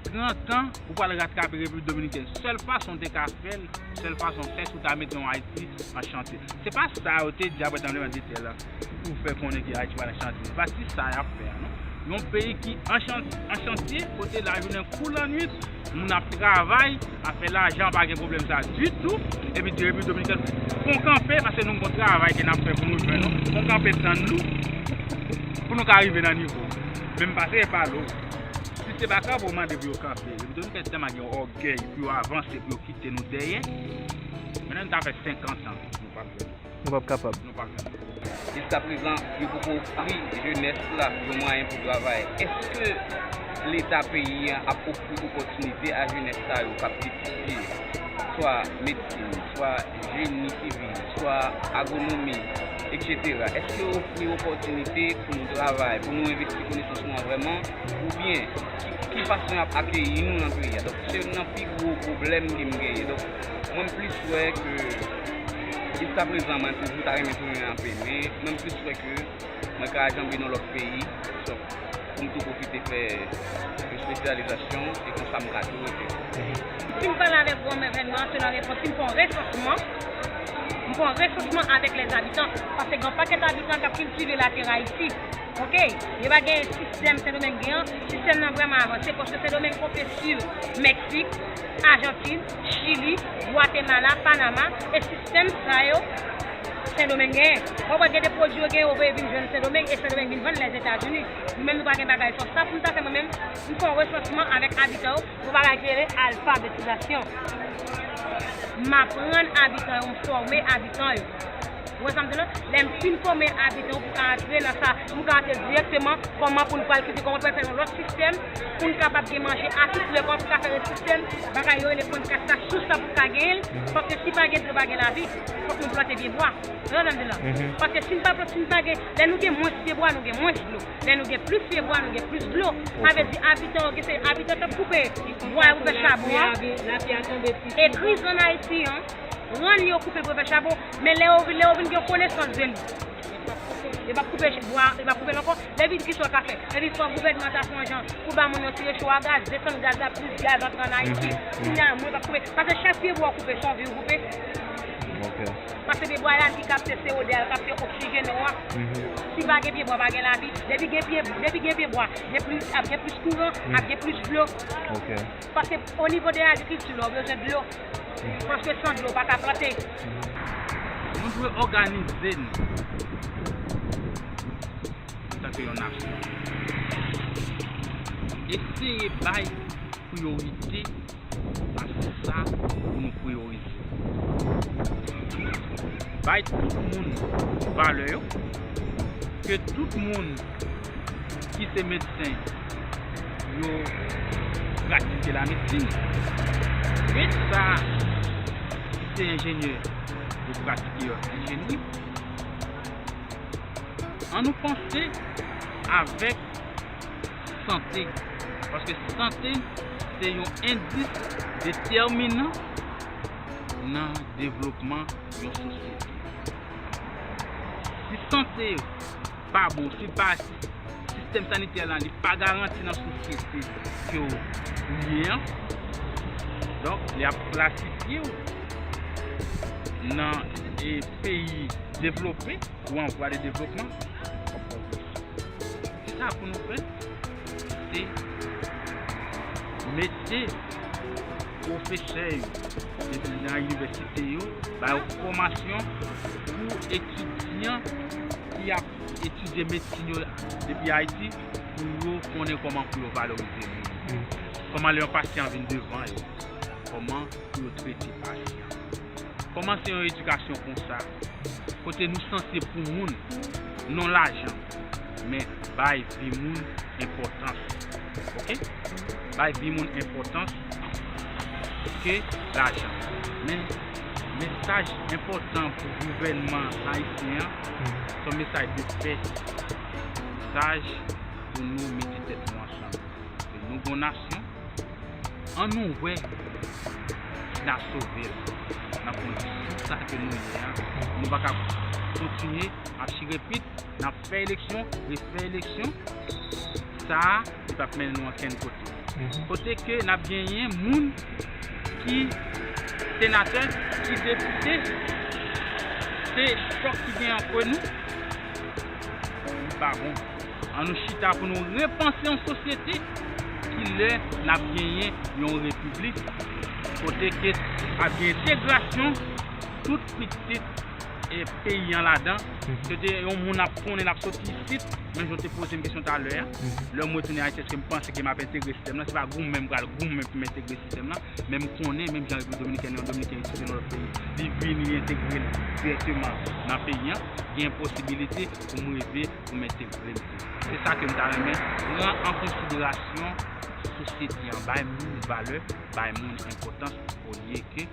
trant an, ou pral ratrape Repiblik Dominikèn. Sèl fason w te ka fè l, sèl fason w fè, se w ta mete yon Ayiti an chante. Se pa sa yo te di apre tranblemanntè la, pou fè konnen ke Ayiti pral an chantye. Se pa ti sa y ap fè a, non. Yon peyi ki an chan-, an chantye, kote lajounen kou lannwit, moun ap travay, ap fè lajan, pa gen pwoblèm sa ditou, epi di Repiblik Dominikèn fè yon kanpe, paske nou gon travay ke n ap fè pou nou jwenn, non. Fè yon kanpe tann nou, pou nou ka rive nan nivo. Men m pase e pale w. Si se pa kanpe w mande pou yo kanpe, Repiblik Dominikèn tèlman gen ògèy pou yo avanse, pou yo kite nou dèyè. Menm nou ta fè senkant an, nou p ap jwenn. Nou p ap kapab. Nou p ap jwenn. Jiskaprezan, yo poko ofri jenès la yon mwayen pou travay. Èske Leta peyi a ap ofri opòtinite a jenès sa yo k ap etidye, swa medsin, swa jeni sivil, swa agwonomi, etsetera? Èske yo ofri opòtinite pou nou travay, pou nou envesti konesans nou an vrèman? Oubyen, ki, ki fason y ap akeyi nou nan peyi a? Donk, se youn nan pi gwo pwoblèm ke m genyen. Donk, mwen, m plis wè ke, jiskaprezan, mwen toujou ta renmen tounen anpe, men mwen, m plis wè ke mwen ka janbe nan lòt peyi, donk, pou m tou pwofite fè espesyalizasyon, e konsa m ka tou rete. Si m pale avèk gwo gouvènman, se nan repons, si m fè yon resansman, m fè yon resansman avèk lèzabitan, paske gen yon pakèt abitan k ap kiltive latè Ayiti. Ok, yo pa gen sistèm Sendomeng gen an, sistèm nan vrèman avanse, paske Sendomeng konpe sou Meksik, Ajantin, Chili, Gwatemala, Panama, e sistèm sa yo, Sendomeng genyen. W ap wè gen de pwodui yo genyen, yo voye vin jwenn Sendomeng, e Sendomeng vin vann Lèzetazini. Nou menm, nou pa gen bagay sa. Sa pou n ta fè, mwen menm, m fè yon resansman avèk abitan yo, yon bagay ki rele alfabetizasyon. M aprann abitan yo, m fòme abitan yo. Ou wè sa m di la? Lè m fin fòme abitan yo pou ka antre nan sa, pou ka antre dirèkteman, kòman pou n pral kiltive, kòman pou n fè yon lòt sistèm, pou n kapab gen manje a tout lè, kòman pou ka fè yon sistèm, bagay yo rele pwennkat la, sous la pou ka genyen l, paske si pa gen dlo, pa gen lavi, fòk nou plante pye bwa. Ou wè sa m di la? Paske si n pa plante, si n pa gen, lè nou gen mwens pye bwa, nou gen mwens dlo. Lè nou gen plis pye bwa, nou gen plis dlo. Sa vle di abitan yo, gen se abitan k ap koupe bwa yo pou fè chabon an. E kriz ann Ayiti an, rann yo koupe pou yo fè chabon. Men lè yo vin, lè yo vin gen konesans de li, yo p ap koupe bwa, yo p ap koupe l ankò. Lè vin, kisa yo ka fè? Epi fò gouvènman ta fè yon jan pou ba moun yo ti recho a gaz, desann gaz la, plis gaz antre ann Ayiti. Kounye a, moun yo p ap koupe. Paske chak pye bwa w koupe, se yon vi w koupe. Ok. Paske pye bwa la ki kapte C O de a, l kapte oksijèn ou a. Si pa gen pye bwa, pa gen lavi. Depi gen pye, depi gen pye bwa, gen plis, ap gen plis kouran, ap gen plis dlo. Ok. Paske o nivo de agrikilti la, ou bezwen dlo. Paske san dlo, ou pa ka plante. Nou dwe òganize nou antanke yon nasyon. Eseye bay priyorite a sa pou nou priyorize. Bay tout moun valè yo, ke tout moun ki se medsen yo pratike lamedsin, ke sa ki se enjenyè yo pratike enjenri. Ann nou panse avèk sante, paske sante se yon endis detèminan nan devlopman yon sosyete. Si sante pa bon, si pa, sistèm sanitè la, li pa garanti nan sosyete ke w ye an, donk, li ap klasifye w nan, e, peyi devlope ou an vwa de devlopman. Sa pou nou fè, se Mete pwofesè yo nan inivèsite yo, ba yo fòmasyon pou etidyan ki ap etidye medsin yo depi Ayiti, pou yo konnen kòman pou yo valorize moun. Kòman lè yon pasyan vin devan yo, kòman pou yo trete pasyan. Kòman se yon edikasyon konsa, kote nou sanse pou moun, non lajan, men bay vi moun enpòtans. Oke? Bay vi moun enpòtans ke lajan. Men mesaj enpòtan pou gouvènman ayisyen an, se yon mesaj de pè. Mesaj pou nou mete tèt nou ansanm. Ke nou gon nasyon, an nou wè si n a sove l nan kondisyon sa ke nou ye a. Nou pa ka kontinye ap chire pit, n ap fè eleksyon, refè eleksyon. Sa a, li p ap mennen nou ankenn kote. Kote ke n ap genyen moun ki senatè, ki depite, se chòk ki genyen ant nou, li pa bon. An nou chita pou nou repanse yon sosyete ki lè n ap genyen yon repiblik kote ke ap gen entegrasyon tout pitit e peyi an ladan. Se te yon moun ap konnen l ap soti isit, men jan w te poze m kesyon talè a, lè m retounen Ayiti, èske m panse ke m ap entegre sistèm nan? Se pa goumen m pral goumen pou m entegre sistèm nan, men m konnen, menm jan Repiblik Dominikèn, yon Dominiken isit nan lòt peyi, li vini, li entegre l dirèkteman nan peyi an, gen posibilite pou m rive pou m entegre m tou. Se sa ke m ta renmen pran an konsiderasyon, sosyete an, bay moun valè, bay moun enpòtans, olye ke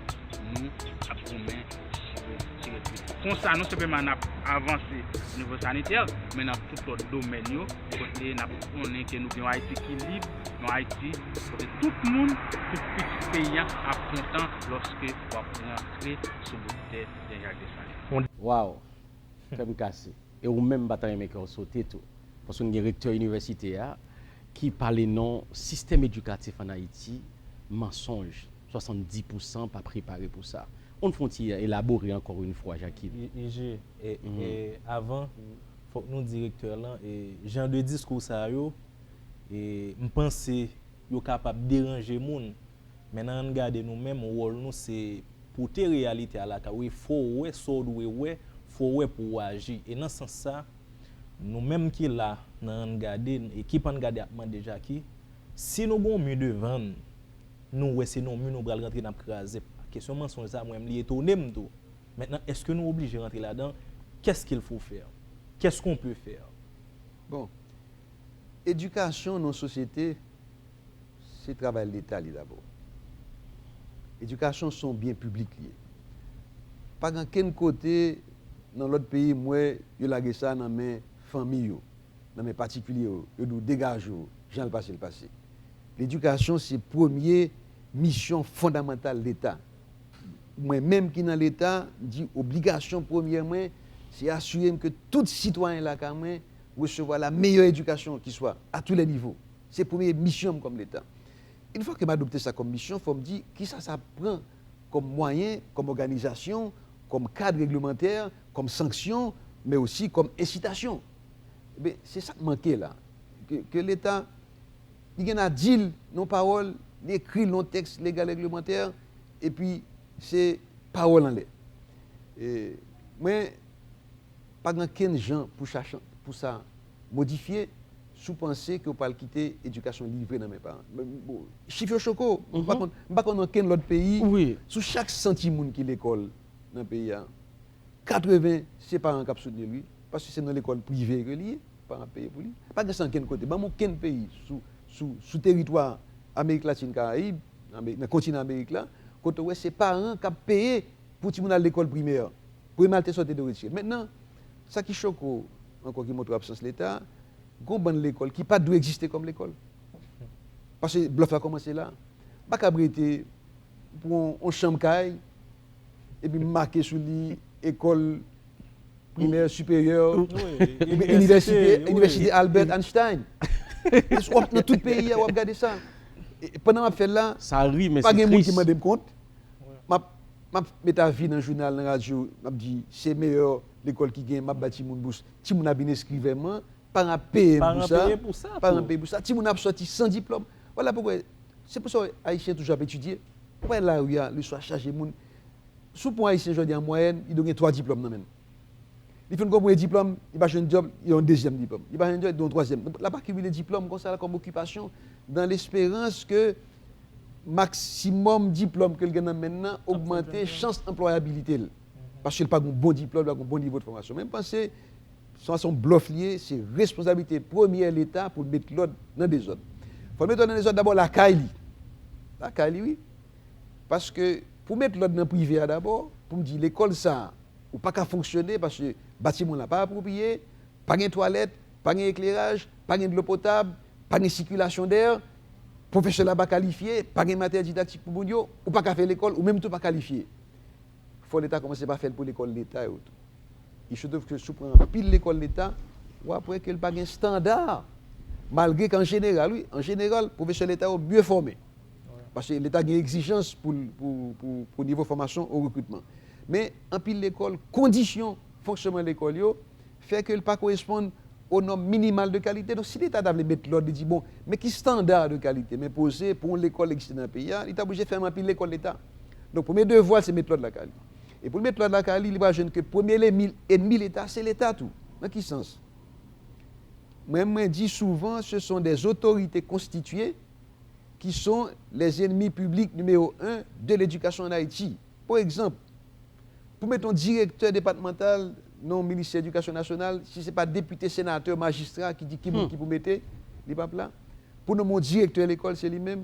nou ap goumen chire, chire pit. Konsa, non sèlman n ap avanse nivo sanitè, men nan tout lòt domèn yo, kote n ap konnen ke nou gen yon Ayiti ki lib, yon Ayiti kote tout moun, tout pitit peyi an ap kontan lòske w ap rantre sou bout tè Jan Jak Desalin. Waw, kè m kase. E ou menm, m pa ta renmen kè w sote tou. Paske n gen rektè inivèsite a ki pale non sistèm edikatif ann Ayiti, mansonj, swasanndis pousan pa prepare pou sa. Ann fè yon ti elabore ankò yon fwa, Jacquille. I- IG, e, e, avan, fòk nou di rektè lan, e, jan de diskou sa yo, e, m panse yo kapab deranje moun. Men nan ann gade nou menm, wòl nou se pote reyalite a lakay ou, e fò w wè sa w dwe wè, fò w wè pou w aji. E nan sans sa, nou menm ki la, nan ann gade, ekip ann gade ap mande Jaki, si nou gen yon mi devan n, nou wè se nan yon mi nou pral rantre n ap kraze. Kesyon mansonj sa, mwen menm, li etone m tou. Mentnan, èske nou oblije rantre ladan? Qu'est-ce qu'il faut faire? Qu'est-ce qu'on peut faire? Bon, edikasyon nan yon sosyete, se travay Leta li dabò. Edikasyon se yon byen piblik li ye. Pa gen kenn kote nan lòt peyi m wè yo lage sa nan men fanmi yo, nan men patikilye yo, yo di w degaje w, jan l pase l pase. Ledikasyon se premye misyon fondamantal Leta. Mwen menm ki nan Leta, m di obligasyon premyè mwen, se asire m ke tout sitwayen lakay mwen resevwa la meilleure éducation qui soit, à tous les niveaux. Se premye misyon m kòm Leta. Yon fwa ke m adopte sa kòm misyon, fò m di kisa sa pran kòm mwayen, kòm òganizasyon, kòm kad reglemantè, kòm sanksyon, men osi kòm ensitasyon. Eben, se sa k manke la. Ke, ke Leta, li gen a di l nan pawòl, li ekri l nan tèks legal reglemantè, epi se pawòl anlè. E, mwen, pa gen ankenn jan pou sa chan-, pou sa modifye, si w panse ke w pral kite edikasyon livre nan men paran. Men, bon, chif yo choke w. M pa konn, m pa konn ankenn lòt peyi, sou chak san timoun ki lekòl nan peyi a, katreven se paran k ap soutni l, wi. Paske se nan lekòl prive ke li ye, paran ap peye pou li. Pa gen sa ankenn kote. Ban m okenn peyi sou, sou, sou teritwa Amerik Latin, Karayib, Ameri-, nan kontinan Amerik la, kote w wè se paran k ap peye pou timoun al lekòl primè. Premye al te sòti de retire. Mentnan, sa ki choke w ankò, ki montre w absans Leta, gon bann lekòl ki pa t dwe egziste kòm lekòl. Paske blòf la kòmanse la. M pa kab rete pou yon, yon chanm kay, epi m make sou li ekòl primè siperyè, oubyen inivèsite, inivèsite Albert Einstein. W ap nan tout peyi a, w ap gade sa. E pandan m ap fè l la, pa gen moun ki mande m kont. M ap, m ap met avi nan jounal, nan radyo, m ap di, se meyè lekòl ki gen, m ap ba timoun bous. Timoun ap vin enskri vèman, paran ap peye m pou sa. Paran peye pou sa. Timoun ap sòti san diplòm. Vwala poukwa, Se pou sa Ayisyen toujou ap etidye. Ou wè lari a, leswa chaje moun. Sou pon Ayisyen jodi an, an mwayèn, li dwe gen twa diplòm nan men l. Li fin gen premye diplòm, li pa jwenn djòb, li gen yon dezyèm diplòm. Li pa jwenn djòb, li gen yon twazyèm. Donk, l ap akimile diplòm konsa la kòm okipasyon, dans l'espérance que maksimòm diplòm ke l gen nan men l nan ogmante chans anplwayabilite l. Paske l pa gen yon bon diplòm, li pa gen yon bon nivo de fòmasyon. Men m panse, se yon, se yon blòf li ye, se responsablite premyè Leta pou l met lòd nan dezòd. Fò l met lòd nan dezòd dabò lakay li. Lakay li, wi. Paske pou met lòd nan prive a dabò, pou m di lekòl sa a, ou pa ka fonksyone paske batiman la pa apwopriye, pa gen twalèt, pa gen ekleraj, pa gen dlo potab, pa gen sikilasyon dè, pwofesè la pa kalifye, pa gen materyèl didaktik pou moun yo, ou pa ka fè lekòl, ou menm tou pa kalifye. Fò Leta kòmanse pa fè l pou lekòl Leta yo tou. Il se trouve que si w pran anpil lekòl Leta, w ap wè ke l pa gen estanda. Malgre ke an jeneral, wi, an jeneral, pwofesè Leta yo mye fòme. Paske Leta gen egzijans pou, pou, pou, pou nivo fòmasyon o rekritman. Men, anpil lekòl, kondisyon fonksyonman lekòl yo fè ke l pa koresponn o nòm minimal de kalite. Donk, si Leta ta vle met lòd, li di, bon, men ki estanda de kalite m enpoze pou yon lekòl egziste nan peyi a, li ta oblije fèmen anpil lekòl Leta. Donk, premye devwa l, se met lòd lakay li. E pou l met lòd lakay li, li pral jwenn ke premye lènmi, ènmi Leta, se Leta tou. Nan ki sans? Mwen, mwen di souvan, ce sont des autorités constituées qui sont les ennemis publics numéro un de l'éducation en Haïti. Pa egzanp, pou mete yon direktè depatmantal nan yon ministè edikasyon nasyonal, si se pa depite, senatè, majistra ki di ki moun ki pou mete, li p ap la. Pou nonmen yon direktè lekòl, se li menm.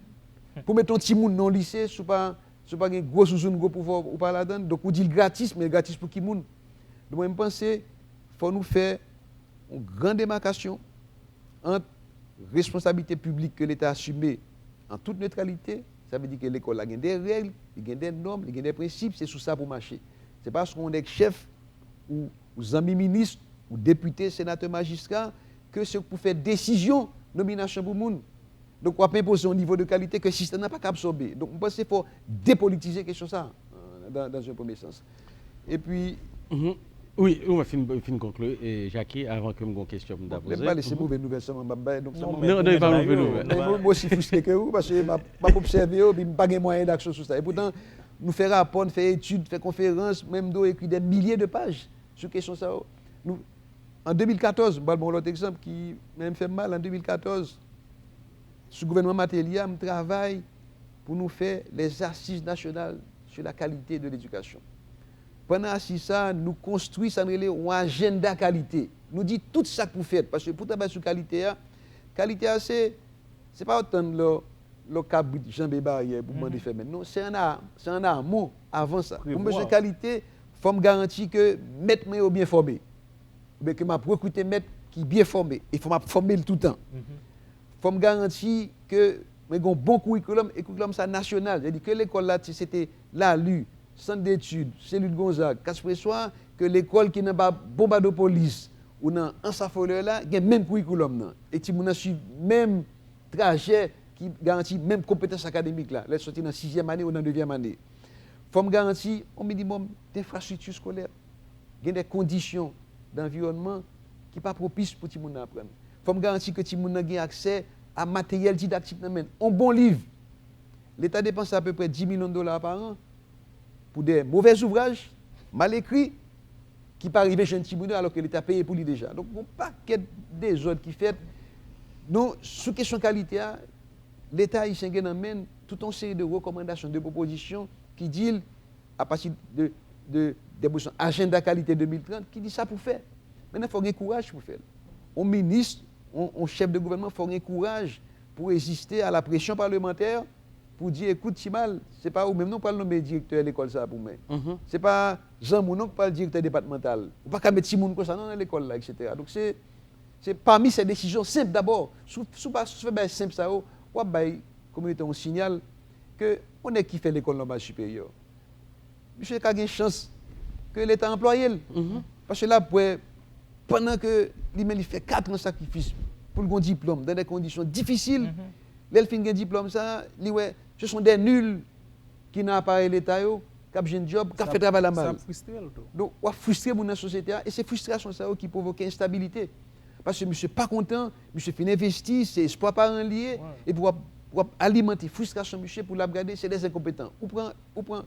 Pou mete yon timoun nan yon lise, si w pa, si w pa gen gwo zouzoun, gwo pouvwa, ou pa ladan l. Donk, ou di l gratis, men l gratis pou ki moun? Donk, mwen, m panse, fò nou fè yon gran demakasyon ant responsablite piblik ke Leta asime an tout netralite, sa vle di ke lekòl la gen de règ, li gen de nòm, li gen de prensip, se sou sa pou mache. Se pa paske yon nèg chèf, ou, ou zanmi minis, ou depite, senatè, majistra, ke se pou fè desizyon nominasyon pou moun. Donk, w ap enpoze yon nivo de kalite ke sistèm nan pa ka absòbe. Donk, mwen panse fò depolitize kesyon sa, euh, dans, dans un premier sens. Epi, Mhm. Wi, ou mwen fin, fin konkli, e, Jacky, avan ke m gon kesyon pou m ta bon, lè m poze. Pale, se move nouvèl sèlman m ap bay. Donk, sèlman, Non, non, e pa move nouvèl. Mwen, mwen, mwen osi fristre ke ou, paske m ap, m ap obsève yo, epi m pa gen mwayen daksyon sou sa. E poutan, nou fè rapò, nou fè etid, fè konferans, mwen, m dwe ekri de milye de paj sou kesyon sa yo. Nou, an de mil katòz, m pral ba w lòt egzanp ki menm fè m mal, an de mil katòz, sou gouvènman Martelly a, m travay pou nou fè les assises nationales sur la qualité de l'éducation. Pandan asiz sa a, nou konstwi sa n rele yon ajanda kalite. Nou di tout sa k pou fèt, paske pou travay sou kalite a, kalite a se, se pa w tann lè, lè w kabrit janbe baryè pou mande fèmen. Non, se an a, se an amon, avan sa. Pou m bezwen kalite, fò m garanti ke mèt mwen yo byen fòme. Oubyen ke m ap rekrite mèt ki byen fòme. E fò m ap fòme l toutan. Fò m garanti ke mwen gen yon bon kourikoulòm, e kourikoulòm sa nasyonal. Sètadi ke lekòl la, se te Lalu, Sant Detid, Selil Gonzag, Kaspreswa, ke lekòl ki nan ba Bonbadopolis ou nan Anse à Fleurs la, gen menm kourikoulòm nan. E timoun nan swiv menm trajè ki garanti menm konpetans akademik la, lè l soti nan sizyèm ane ou nan nevyèm ane. Fò m garanti yon minimòm denfrastrikti eskolè. Gen de kondisyon danviwònman ki pa pwopis pou timoun nan aprann. Fò m garanti ke timoun nan gen aksè a materyèl didaktik nan men l. On bon liv, Leta depanse apeprè dis milyon dola pa an pou de movè ouvraj, mal ekri, ki pa rive jwenn timoun yo, alò ke Leta peye pou li deja. Donk, gon pakèt dezòd ki fèt. Donk, sou kesyon kalite a, Leta ayisyen gen nan men l tout yon seri de rekòmandasyon, de pwopozisyon ki di l, apati de, de, de pwopozisyon ajanda kalite de mil trant, ki di sa pou fè. Mentnan, fò gen kouraj pou fè l. On minis, on, on chèf de gouvènman, fò gen kouraj pou reziste a la presyon palemantè, pou di, ekout, Timal, se pa ou menm non pral nonmen direktè lekòl sa a pou mwen. Se pa zanmi w non k pral direktè depatmantal. Ou pa ka met timoun konsa non nan lekòl la, etsetera. Donk, se, se pami se desizyon senp dabò. Si w, si w pa, si w fè bagay senp sa yo, w ap bay kominote yon siyal ke yon nèg ki fè lekòl nòmal siperyè, misye ka gen chans ke Leta anplwaye l. Paske l ap wè, pandan ke li menm li fè kat an sakrifis pou l gen yon diplòm dans des conditions difisil, lè l fin gen diplòm sa, li wè ce sont des nuls ki nan aparèy Leta yo, k ap jwenn djòb, k ap fè travay la mal. Donk, w ap fristre moun nan sosyete a, e se fristrasyon sa yo ki pwovoke enstabilite. Paske misye pa kontan, misye fin envesti, se espwa paran l li ye, epi w ap, w ap alimante fristrasyon misye pou l ap gade se dè enkonpetan. Ou pran, ou pran,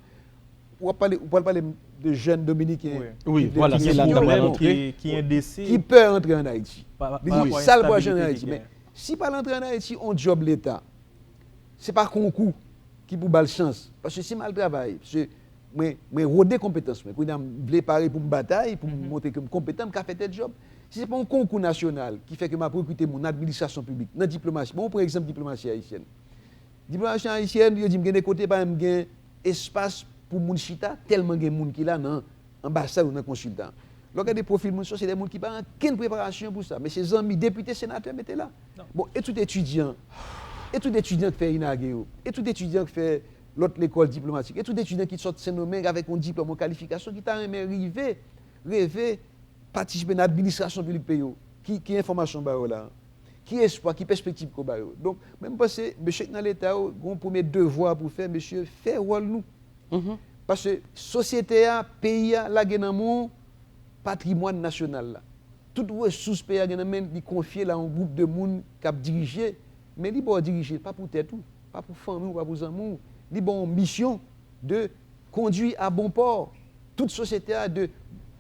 w ap pale, ou pral pale m de jèn dominiken Wi, ki vle vwala, etidye se la n sou ta pral teren, antre. Ki, ki endesi. ki pè antre ann Ayiti. Pa- pa- Li pa di rapò a sa l pral jwenn enstabilite Ayiti. ki Men gen. Si pa l antre ann Ayiti, on djòb Leta, se pa konkou ki pou ba l chans. Paske si m al travay, paske mwen, mwen rode konpetans mwen. Kounye a m vle pare pou m batay, pou m montre ke m konpetan, m ka fè tèl djòb. Si se pa yon konkou nasyonal ki fè ke m ap rekrite moun nan administrasyon piblik, nan diplomasi, bon, pran egzanp diplomasi ayisyèn. Diplomasi ayisyèn, yo di m gen de kote pa menm gen espas pou moun chita, tèlman gen moun ki la nan anbasad ou nan konsilta. Lè w gade pwofil moun sa, se de moun ki pa gen okenn preparasyon pou sa. Men se zanmi depite, senatè mete la. Bon, e tout etidyan, e tout etidyan k fè INAGE yo, e tout etidyan k fè lòt lekòl diplomatik, e tout etidyan ki sot Sendomeng avèk yon diplòm, yon kalifikasyon ki ta renmen rive, reve, patisipe nan administrasyon piblik peyi yo. Ki, ki enfòmasyon ba yo la? Ki espwa, ki pèspektiv ke w ba yo? Donk, mwen m panse, mesye k nan Leta yo, gen yon premye devwa pou fè, mesye, fè wòl nou. Paske sosyete a, peyi a, lage nan men w patrimwàn nasyonal la. Tout resous peyi a gen nan men l, li konfye l a yon gwoup de moun k ap dirije, men li ba w dirije, pa pou tèt ou, pa pou fanmi w, pa pou zanmi w. Li ba w yon misyon de conduire à bon port toute société a, de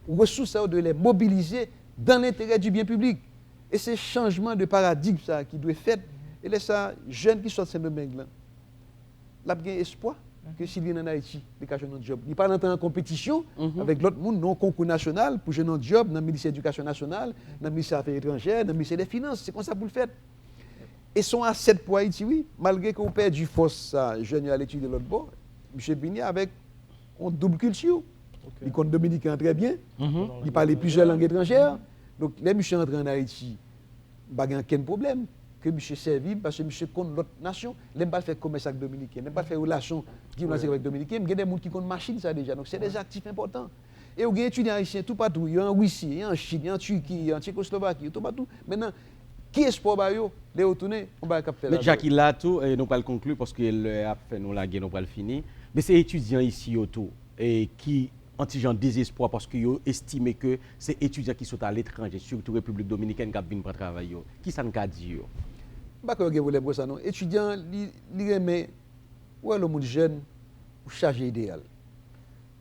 resous sa yo, de les mobiliser dans l'intérêt du bien public. E se chanjman de paradigm sa ki dwe fèt. E lè sa, jèn ki sot Sendomeng lan, l ap gen espwa ke si l vin ann Ayiti, li ka jwenn yon djòb. Li pa nan tan an konpetisyon avèk lòt moun, nan yon konkou nasyonal pou jwenn yon djòb nan Ministè Edikasyon Nasyonal, nan Ministè Afè Etranjè, nan Ministè dè Finans. Se konsa pou l fèt. E se yon asèt pou Ayiti, wi. Malgre ke w pèdi fòs sa, jèn yo al etidye lòt bò, misye vini avèk yon doub kilti. Li konn dominiken an trè byen, li pale plizyè lang etranjè. Donk, lè misye antre ann Ayiti, m pa gen okenn pwoblèm ke misye sèvi m, paske misye konn lòt nasyon. Lè m pral fè komès ak dominiken, lè m pral fè relasyon diplomatik avèk dominiken, m gen de moun ki konn machin sa deja. Donk, se de aktif enpòtan. E w gen etidyan ayisyen toupatou, yo an Risi, yo an Chin, yo an Tiki, yo an Tchekoslovaki, yo toupatou. Mentnan, ki espwa w ba yo lè yo tounen, yon bagay k ap fè Men lavi? Jackie la tou, e nou pral konkli paske lè a ap fè nou lage, nou pral fini. Men se etidyan isi yo tou, e ki an ti jan dezespwa paske yo estime ke se etidyan ki sot aletranje, sitou Repiblik Dominikèn, k ap vin pran travay yo. Kisa n ka di yo? M pa kwè yo gen pwoblèm konsa non. Etidyan, li, li renmen, ou wè lè yon moun jèn, ou chaje ideyal.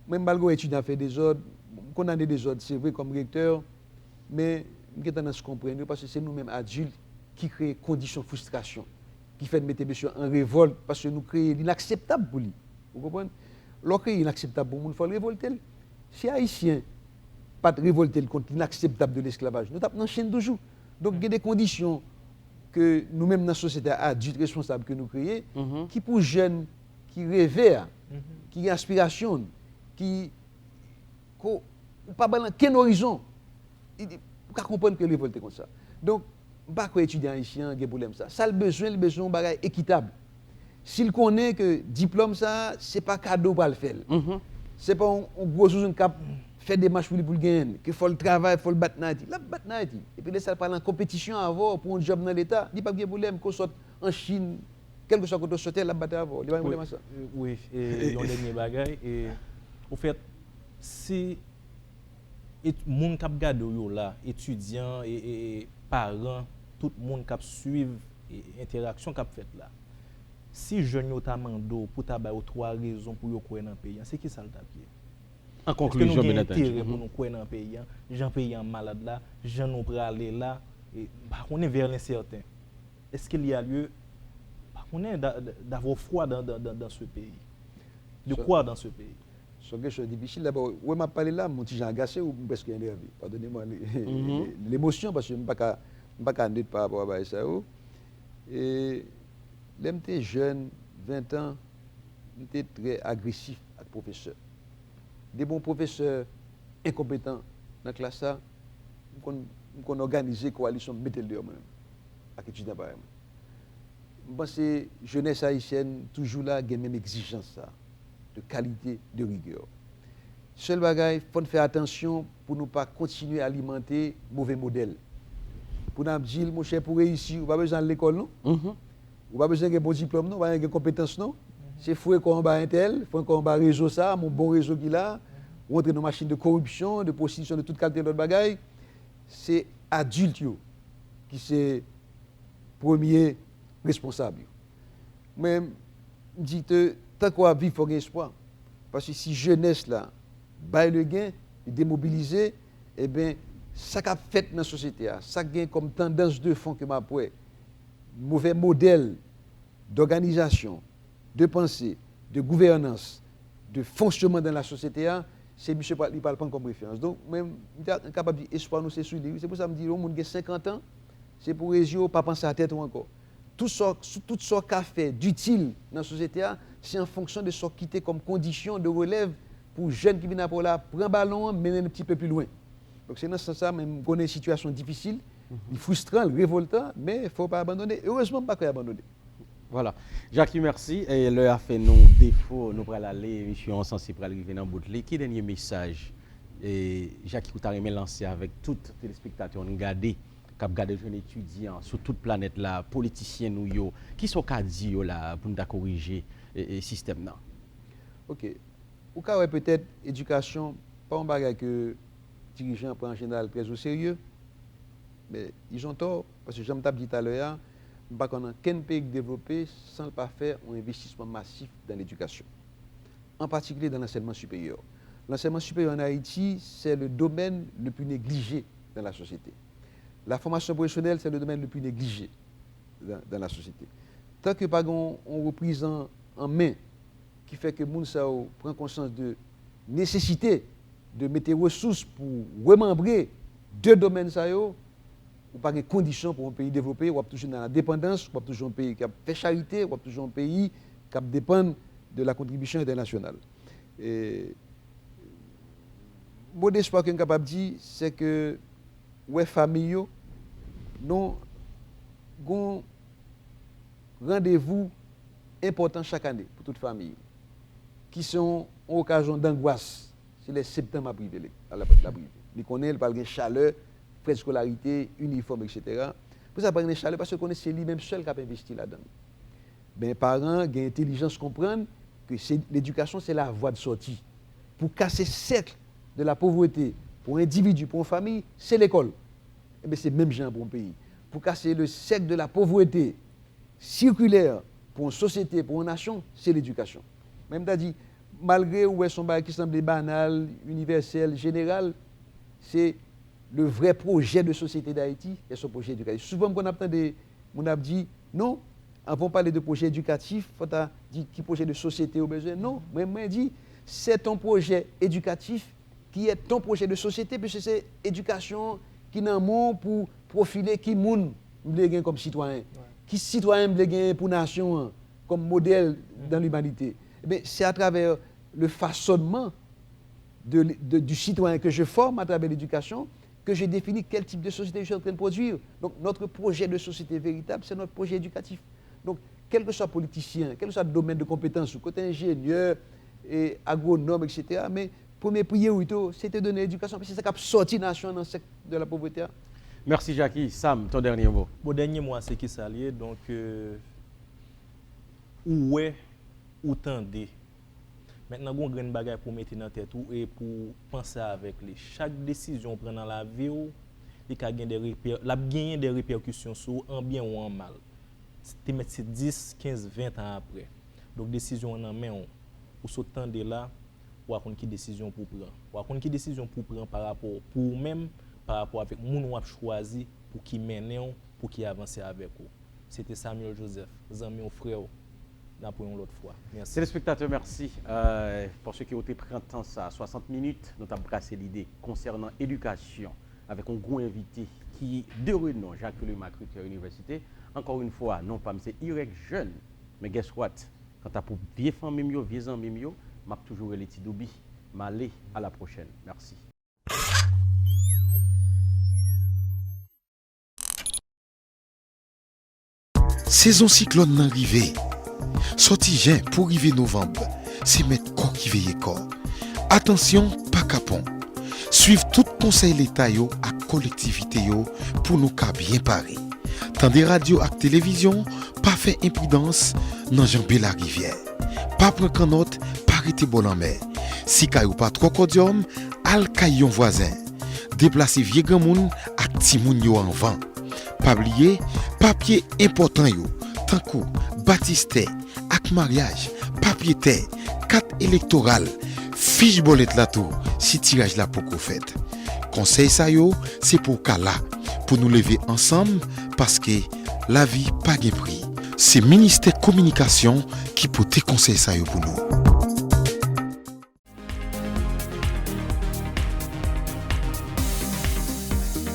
Mwen, m pa l gwo etidyan ap fè dezòd, m kondane dezòd, se vre, kòm rektè, men m gen tandans konprann yo, paske se nou menm adilt ki kreye kondisyon fristrasyon, ki fè n mete mesye an revòlt, paske nou kreye li inakseptab pou li. Ou konprann? Lè w kreye inakseptab pou moun, fò l revòlte l. Si Ayisyen pa t revòlte l kont linakseptab de lesklavaj, nou t ap nan chenn toujou. Donk, gen de kondisyon ke nou menm nan sosyete a, adilt responsab ke nou kreye, ki pou jèn ki reve a, ki gen aspirasyon, ki, ko, ou pa ba l ankenn orizon, ou ka konprann ke l revòlte kont sa. Donk, m pa kwè etidyan ayisyen an gen pwoblèm sa. Sa l bezwen, li bezwen yon bagay ekitab. Si l konnen ke diplòm sa a, se pa kado w pral fè l. Se pa yon, yon gwo zouzoun k ap fè demach pou li pou l genyen l. Ke fò l travay, fò l bat nan Ayiti. L ap bat nan Ayiti. Epi lè sa l pral an konpetisyon avè w pou yon djòb nan Leta, li p ap gen pwoblèm. Ke w sot an Chin, kèlkeswa kote w soti, l ap bat avè w. Li pa gen pwoblèm ak sa. Wi, e yon dènye bagay. E, ofèt, si et, moun k ap gade w yo la, etidyan, e, e, e paran, tout moun k ap swiv e, entèraksyon k ap fèt la, si jèn yo ta mande w pou ta ba yo twa rezon pou yo kwè nan peyi a, se kisa l t ap ye? An Èske nou konklizyon, gen byen antandi. Enterè pou nou kwè nan peyi a, jan peyi a malad la, jan nou prale la, e, m pa konnen, vers l'incertain. Est-ce qu'il y a lieu, m pa konnen, d'a- d'avoir foi dans, dans, dans, dans ce pays? De croire dans ce pays? Se yon kesyon difisil. Dabò, wè m ap pale la, m yon ti jan agase ou m prèske enève. Padone mwen, lemosyon, paske m pa ka, m pa ka nèt pa rapò a bagay sa yo. E lè m te jèn, ven an, m te trè agresif ak pwofesè. Depi yon pwofesè enkonpetan nan klas la, m konn, m konn òganize kowalisyon, m mete l deyò mwen menm, ak etidyan parèy mwen. M panse jenès ayisyèn toujou la gen menm egzijans sa, de kalite, de rigè. Sèl bagay, fò n fè atansyon pou nou pa kontinye alimante move modèl. Pou n ap di l, monchè, pou reyisi, ou pa bezwen al lekòl non. Ou pa bezwen gen bon diplòm non, ou pa bezwen gen konpetans non. Se foure kò w anba entèl, foure kò w anba rezo sa, yon bon rezo ki la, ou antre nan machin de koripsyon, de pwostitisyon, de tout kalite lòt bagay. Se adilt yo ki se premye responsab yo. Mwen, m di ke tank w ap viv, fò gen espwa. Paske si jenès la bay le gen, li demobilize, ebyen, sa k ap fèt nan sosyete a, sa k gen kòm tandans de fon ke m ap wè, movè modèl dòganizasyon, de panse, de gouvènans, de fonksyonman dan la sosyete a, se misye pral, li pral pran kòm referans. Donk, mwen, m ta kapab di espwa nou se sou li, wi. Se pou sa m di, yon moun gen senkant an, se pou rezye w pa panse a tèt ou ankò. Tout sa, tout sa w ka fè ditil nan sosyete a, se an fonksyon de sa w kite kòm kondisyon de relèv pou jèn ki vin apre w la pran balon an, mennen l ti pe pi lwen. Donk, se nan sans sa, men m konnen sitiyasyon difisil, li fristran, li revoltan, men fò w pa abandone. Erezman, m pa kwè abandone. Vwala. Jacky, mèsi. E lè a fè nou defo, nou pral ale, emisyon an sanse pral rive nan bout li. Ki dènye mesaj, e, Jacky, ou ta renmen lanse avèk tout telespektatè nou gade, k ap gade Jèn Etidyan sou tout planèt la, politisyen nou yo? Kisa w ka di yo la pou n ta korije, e, e, sistèm nan? Ok. Ou ka wè petèt edikasyon pa yon bagay ke dirijan pran an jeneral trè o serye, men ils ont tort, paske jan m t ap di talè a, m pa konn ankenn peyi k devlope san l pa fè yon envestisman masif dan ledikasyon, an patikilye dan lansèyman siperyè. Lansèyman siperyè an Ayiti, c'est le domaine le plus négligé dans la société. La formation professionnelle, c'est le domaine le plus négligé dans, dans la société. Tan ke pa gen yon, yon repriz an, an men ki fè ke moun sa yo pran konsyans de nesesite de mete resous pou remanbre de domèn sa yo, ou pa gen kondisyon pou yon peyi devlope, w ap toujou nan ladepandans, w ap toujou yon peyi k ap fè charite, w ap toujou yon peyi k ap depann de la kontribisyon entènasyonal. E, mo despwa ke m kapab di, se ke wè fanmi yo, nou gon randevou enpòtan chak ane pou tout fanmi yo, ki se yon, yon okazyon dangwas. Se lè septanm ap rive, l ap rive. Li konnen li pral gen chalè, frè skolarite, inifòm, etsetera. Pou sa pral gen chalè, paske l konnen se li menm sèl k ap envesti ladan l. Men paran gen entèlijans konprann ke se, ledikasyon se lavwa de sòti. Pou kase sèk de la povrete, pou yon endividi, pou yon fanmi, se lekòl. Ebyen, se menm jan pou yon peyi. Pou kase le sèk de la povrete sikilè pou yon sosyete, pou yon nasyon, se ledikasyon. Men m ta di, malgre ou wè se yon bagay ki sanble banal, inivèsèl, jeneral, se le vrè pwojè de sosyete Dayiti, e se yon pwojè edikatif. Souvan, m konn ap tande moun ap di, non, anvan w pale de pwojè edikatif, fò w ta di ki pwojè de sosyete ou bezwen. Non, mwen, mwen di, c'est un projet éducatif qui est un projet de société, puisque se edikasyon ki nan men w pou pwofile ki moun m vle gen kòm sitwayen. Ki sitwayen m vle gen pou nasyon an kòm modèl dans l'humanité. Ebyen, c'est à travers le façonnement de, de, du citoyen que je forme à travers l'éducation que je définis quel type de société je suis en train de produire. Donc, notre projet de société véritable, c'est notre projet éducatif. Donk, kèlkeswa politisyen, kèlkeswa domèn de konpetans ou, ke w te enjenyè, e, agwonòm, etsetera, men premye priyorite w, se te donnen edikasyon, paske se sa k ap sòti nasyon an nan sèk de la povrete a. Merci, Jacky. Sam, ton dernier mot. Bon, dènye mo a, se kisa l ye? Donk, euh, ou wè, ou tande. Mentnan, gon grenn bagay pou w mete nan tèt ou e pou w panse avèk li. Chak desizyon w pran nan lavi w, li ka gen de repè-, l ap genyen de repèkisyon sou ou, an byen ou an mal. Te mèt se dis, kenz, ven tan apre. Donk, desizyon an nan men w. Ou sot tande la, w a konn ki desizyon pou w pran. W a konn ki desizyon pou w pran pa rapò pou ou menm, pa rapò avèk moun w ap chwazi pou ki mennen w, pou ki avanse avèk ou. Se te Samuel Joseph, zanmi w, frè w. N ap wè yon lòt fwa. Mèsi. Telespektatè, mèsi, euh, paske w te pran tan sa, swasant minit, nou t ap brase lide konsènan edikasyon avèk yon gwo envite ki de renon, Jacques Lemaître, ki a inivèsite. Ankò yon fwa, non pa m se Irèk Jèn. Men guess what? Kanta pou vye fanmi m yo, vye zanmi m yo, m ap toujou rele Ti Doubi. M ale, à la prochaine. Mèsi. Sezon siklòn nan rive. Sòti jen pou rive novanm, se mèt kò ki veye kò. Atansyon, pa kapon. Swiv tout konsèy Leta yo ak kolektivite yo pou nou ka byen pare. Tande radyo ak televizyon, pa fè enpridans nan janbe larivyè. Pa pran kannòt, pa rete bò lanmè. Si kay ou pa twò kòdyòm, al kay yon vwazen. Deplase vye granmoun ak timoun yo anvan. Pa bliye, papye enpòtan yo, tankou batistè, kat maryaj, papye tè, kat elektoral, fich bòlèt la tou, si tiraj la poko fèt. Konsèy sa yo, se pou w ka la, pou nou leve ansanm, paske lavi pa gen pri. Se Ministè Kominikasyon ki pote konsèy sa yo pou nou.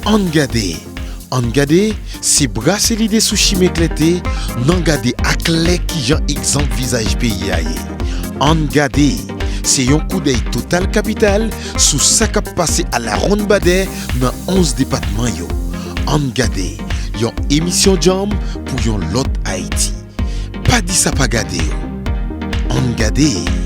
Ann gade. Ann gade, se brase lide sou chimen klète, nan gade aklè kijan egzanp vizaj peyi a ye. Ann gade, se yon koudèy total kapital sou sa k ap pase alawonnbadè nan onz depatman yo. Ann gade, yon emisyon djanm pou yon lòt Ayiti. Pa di sa pa gade yo. Ann gade.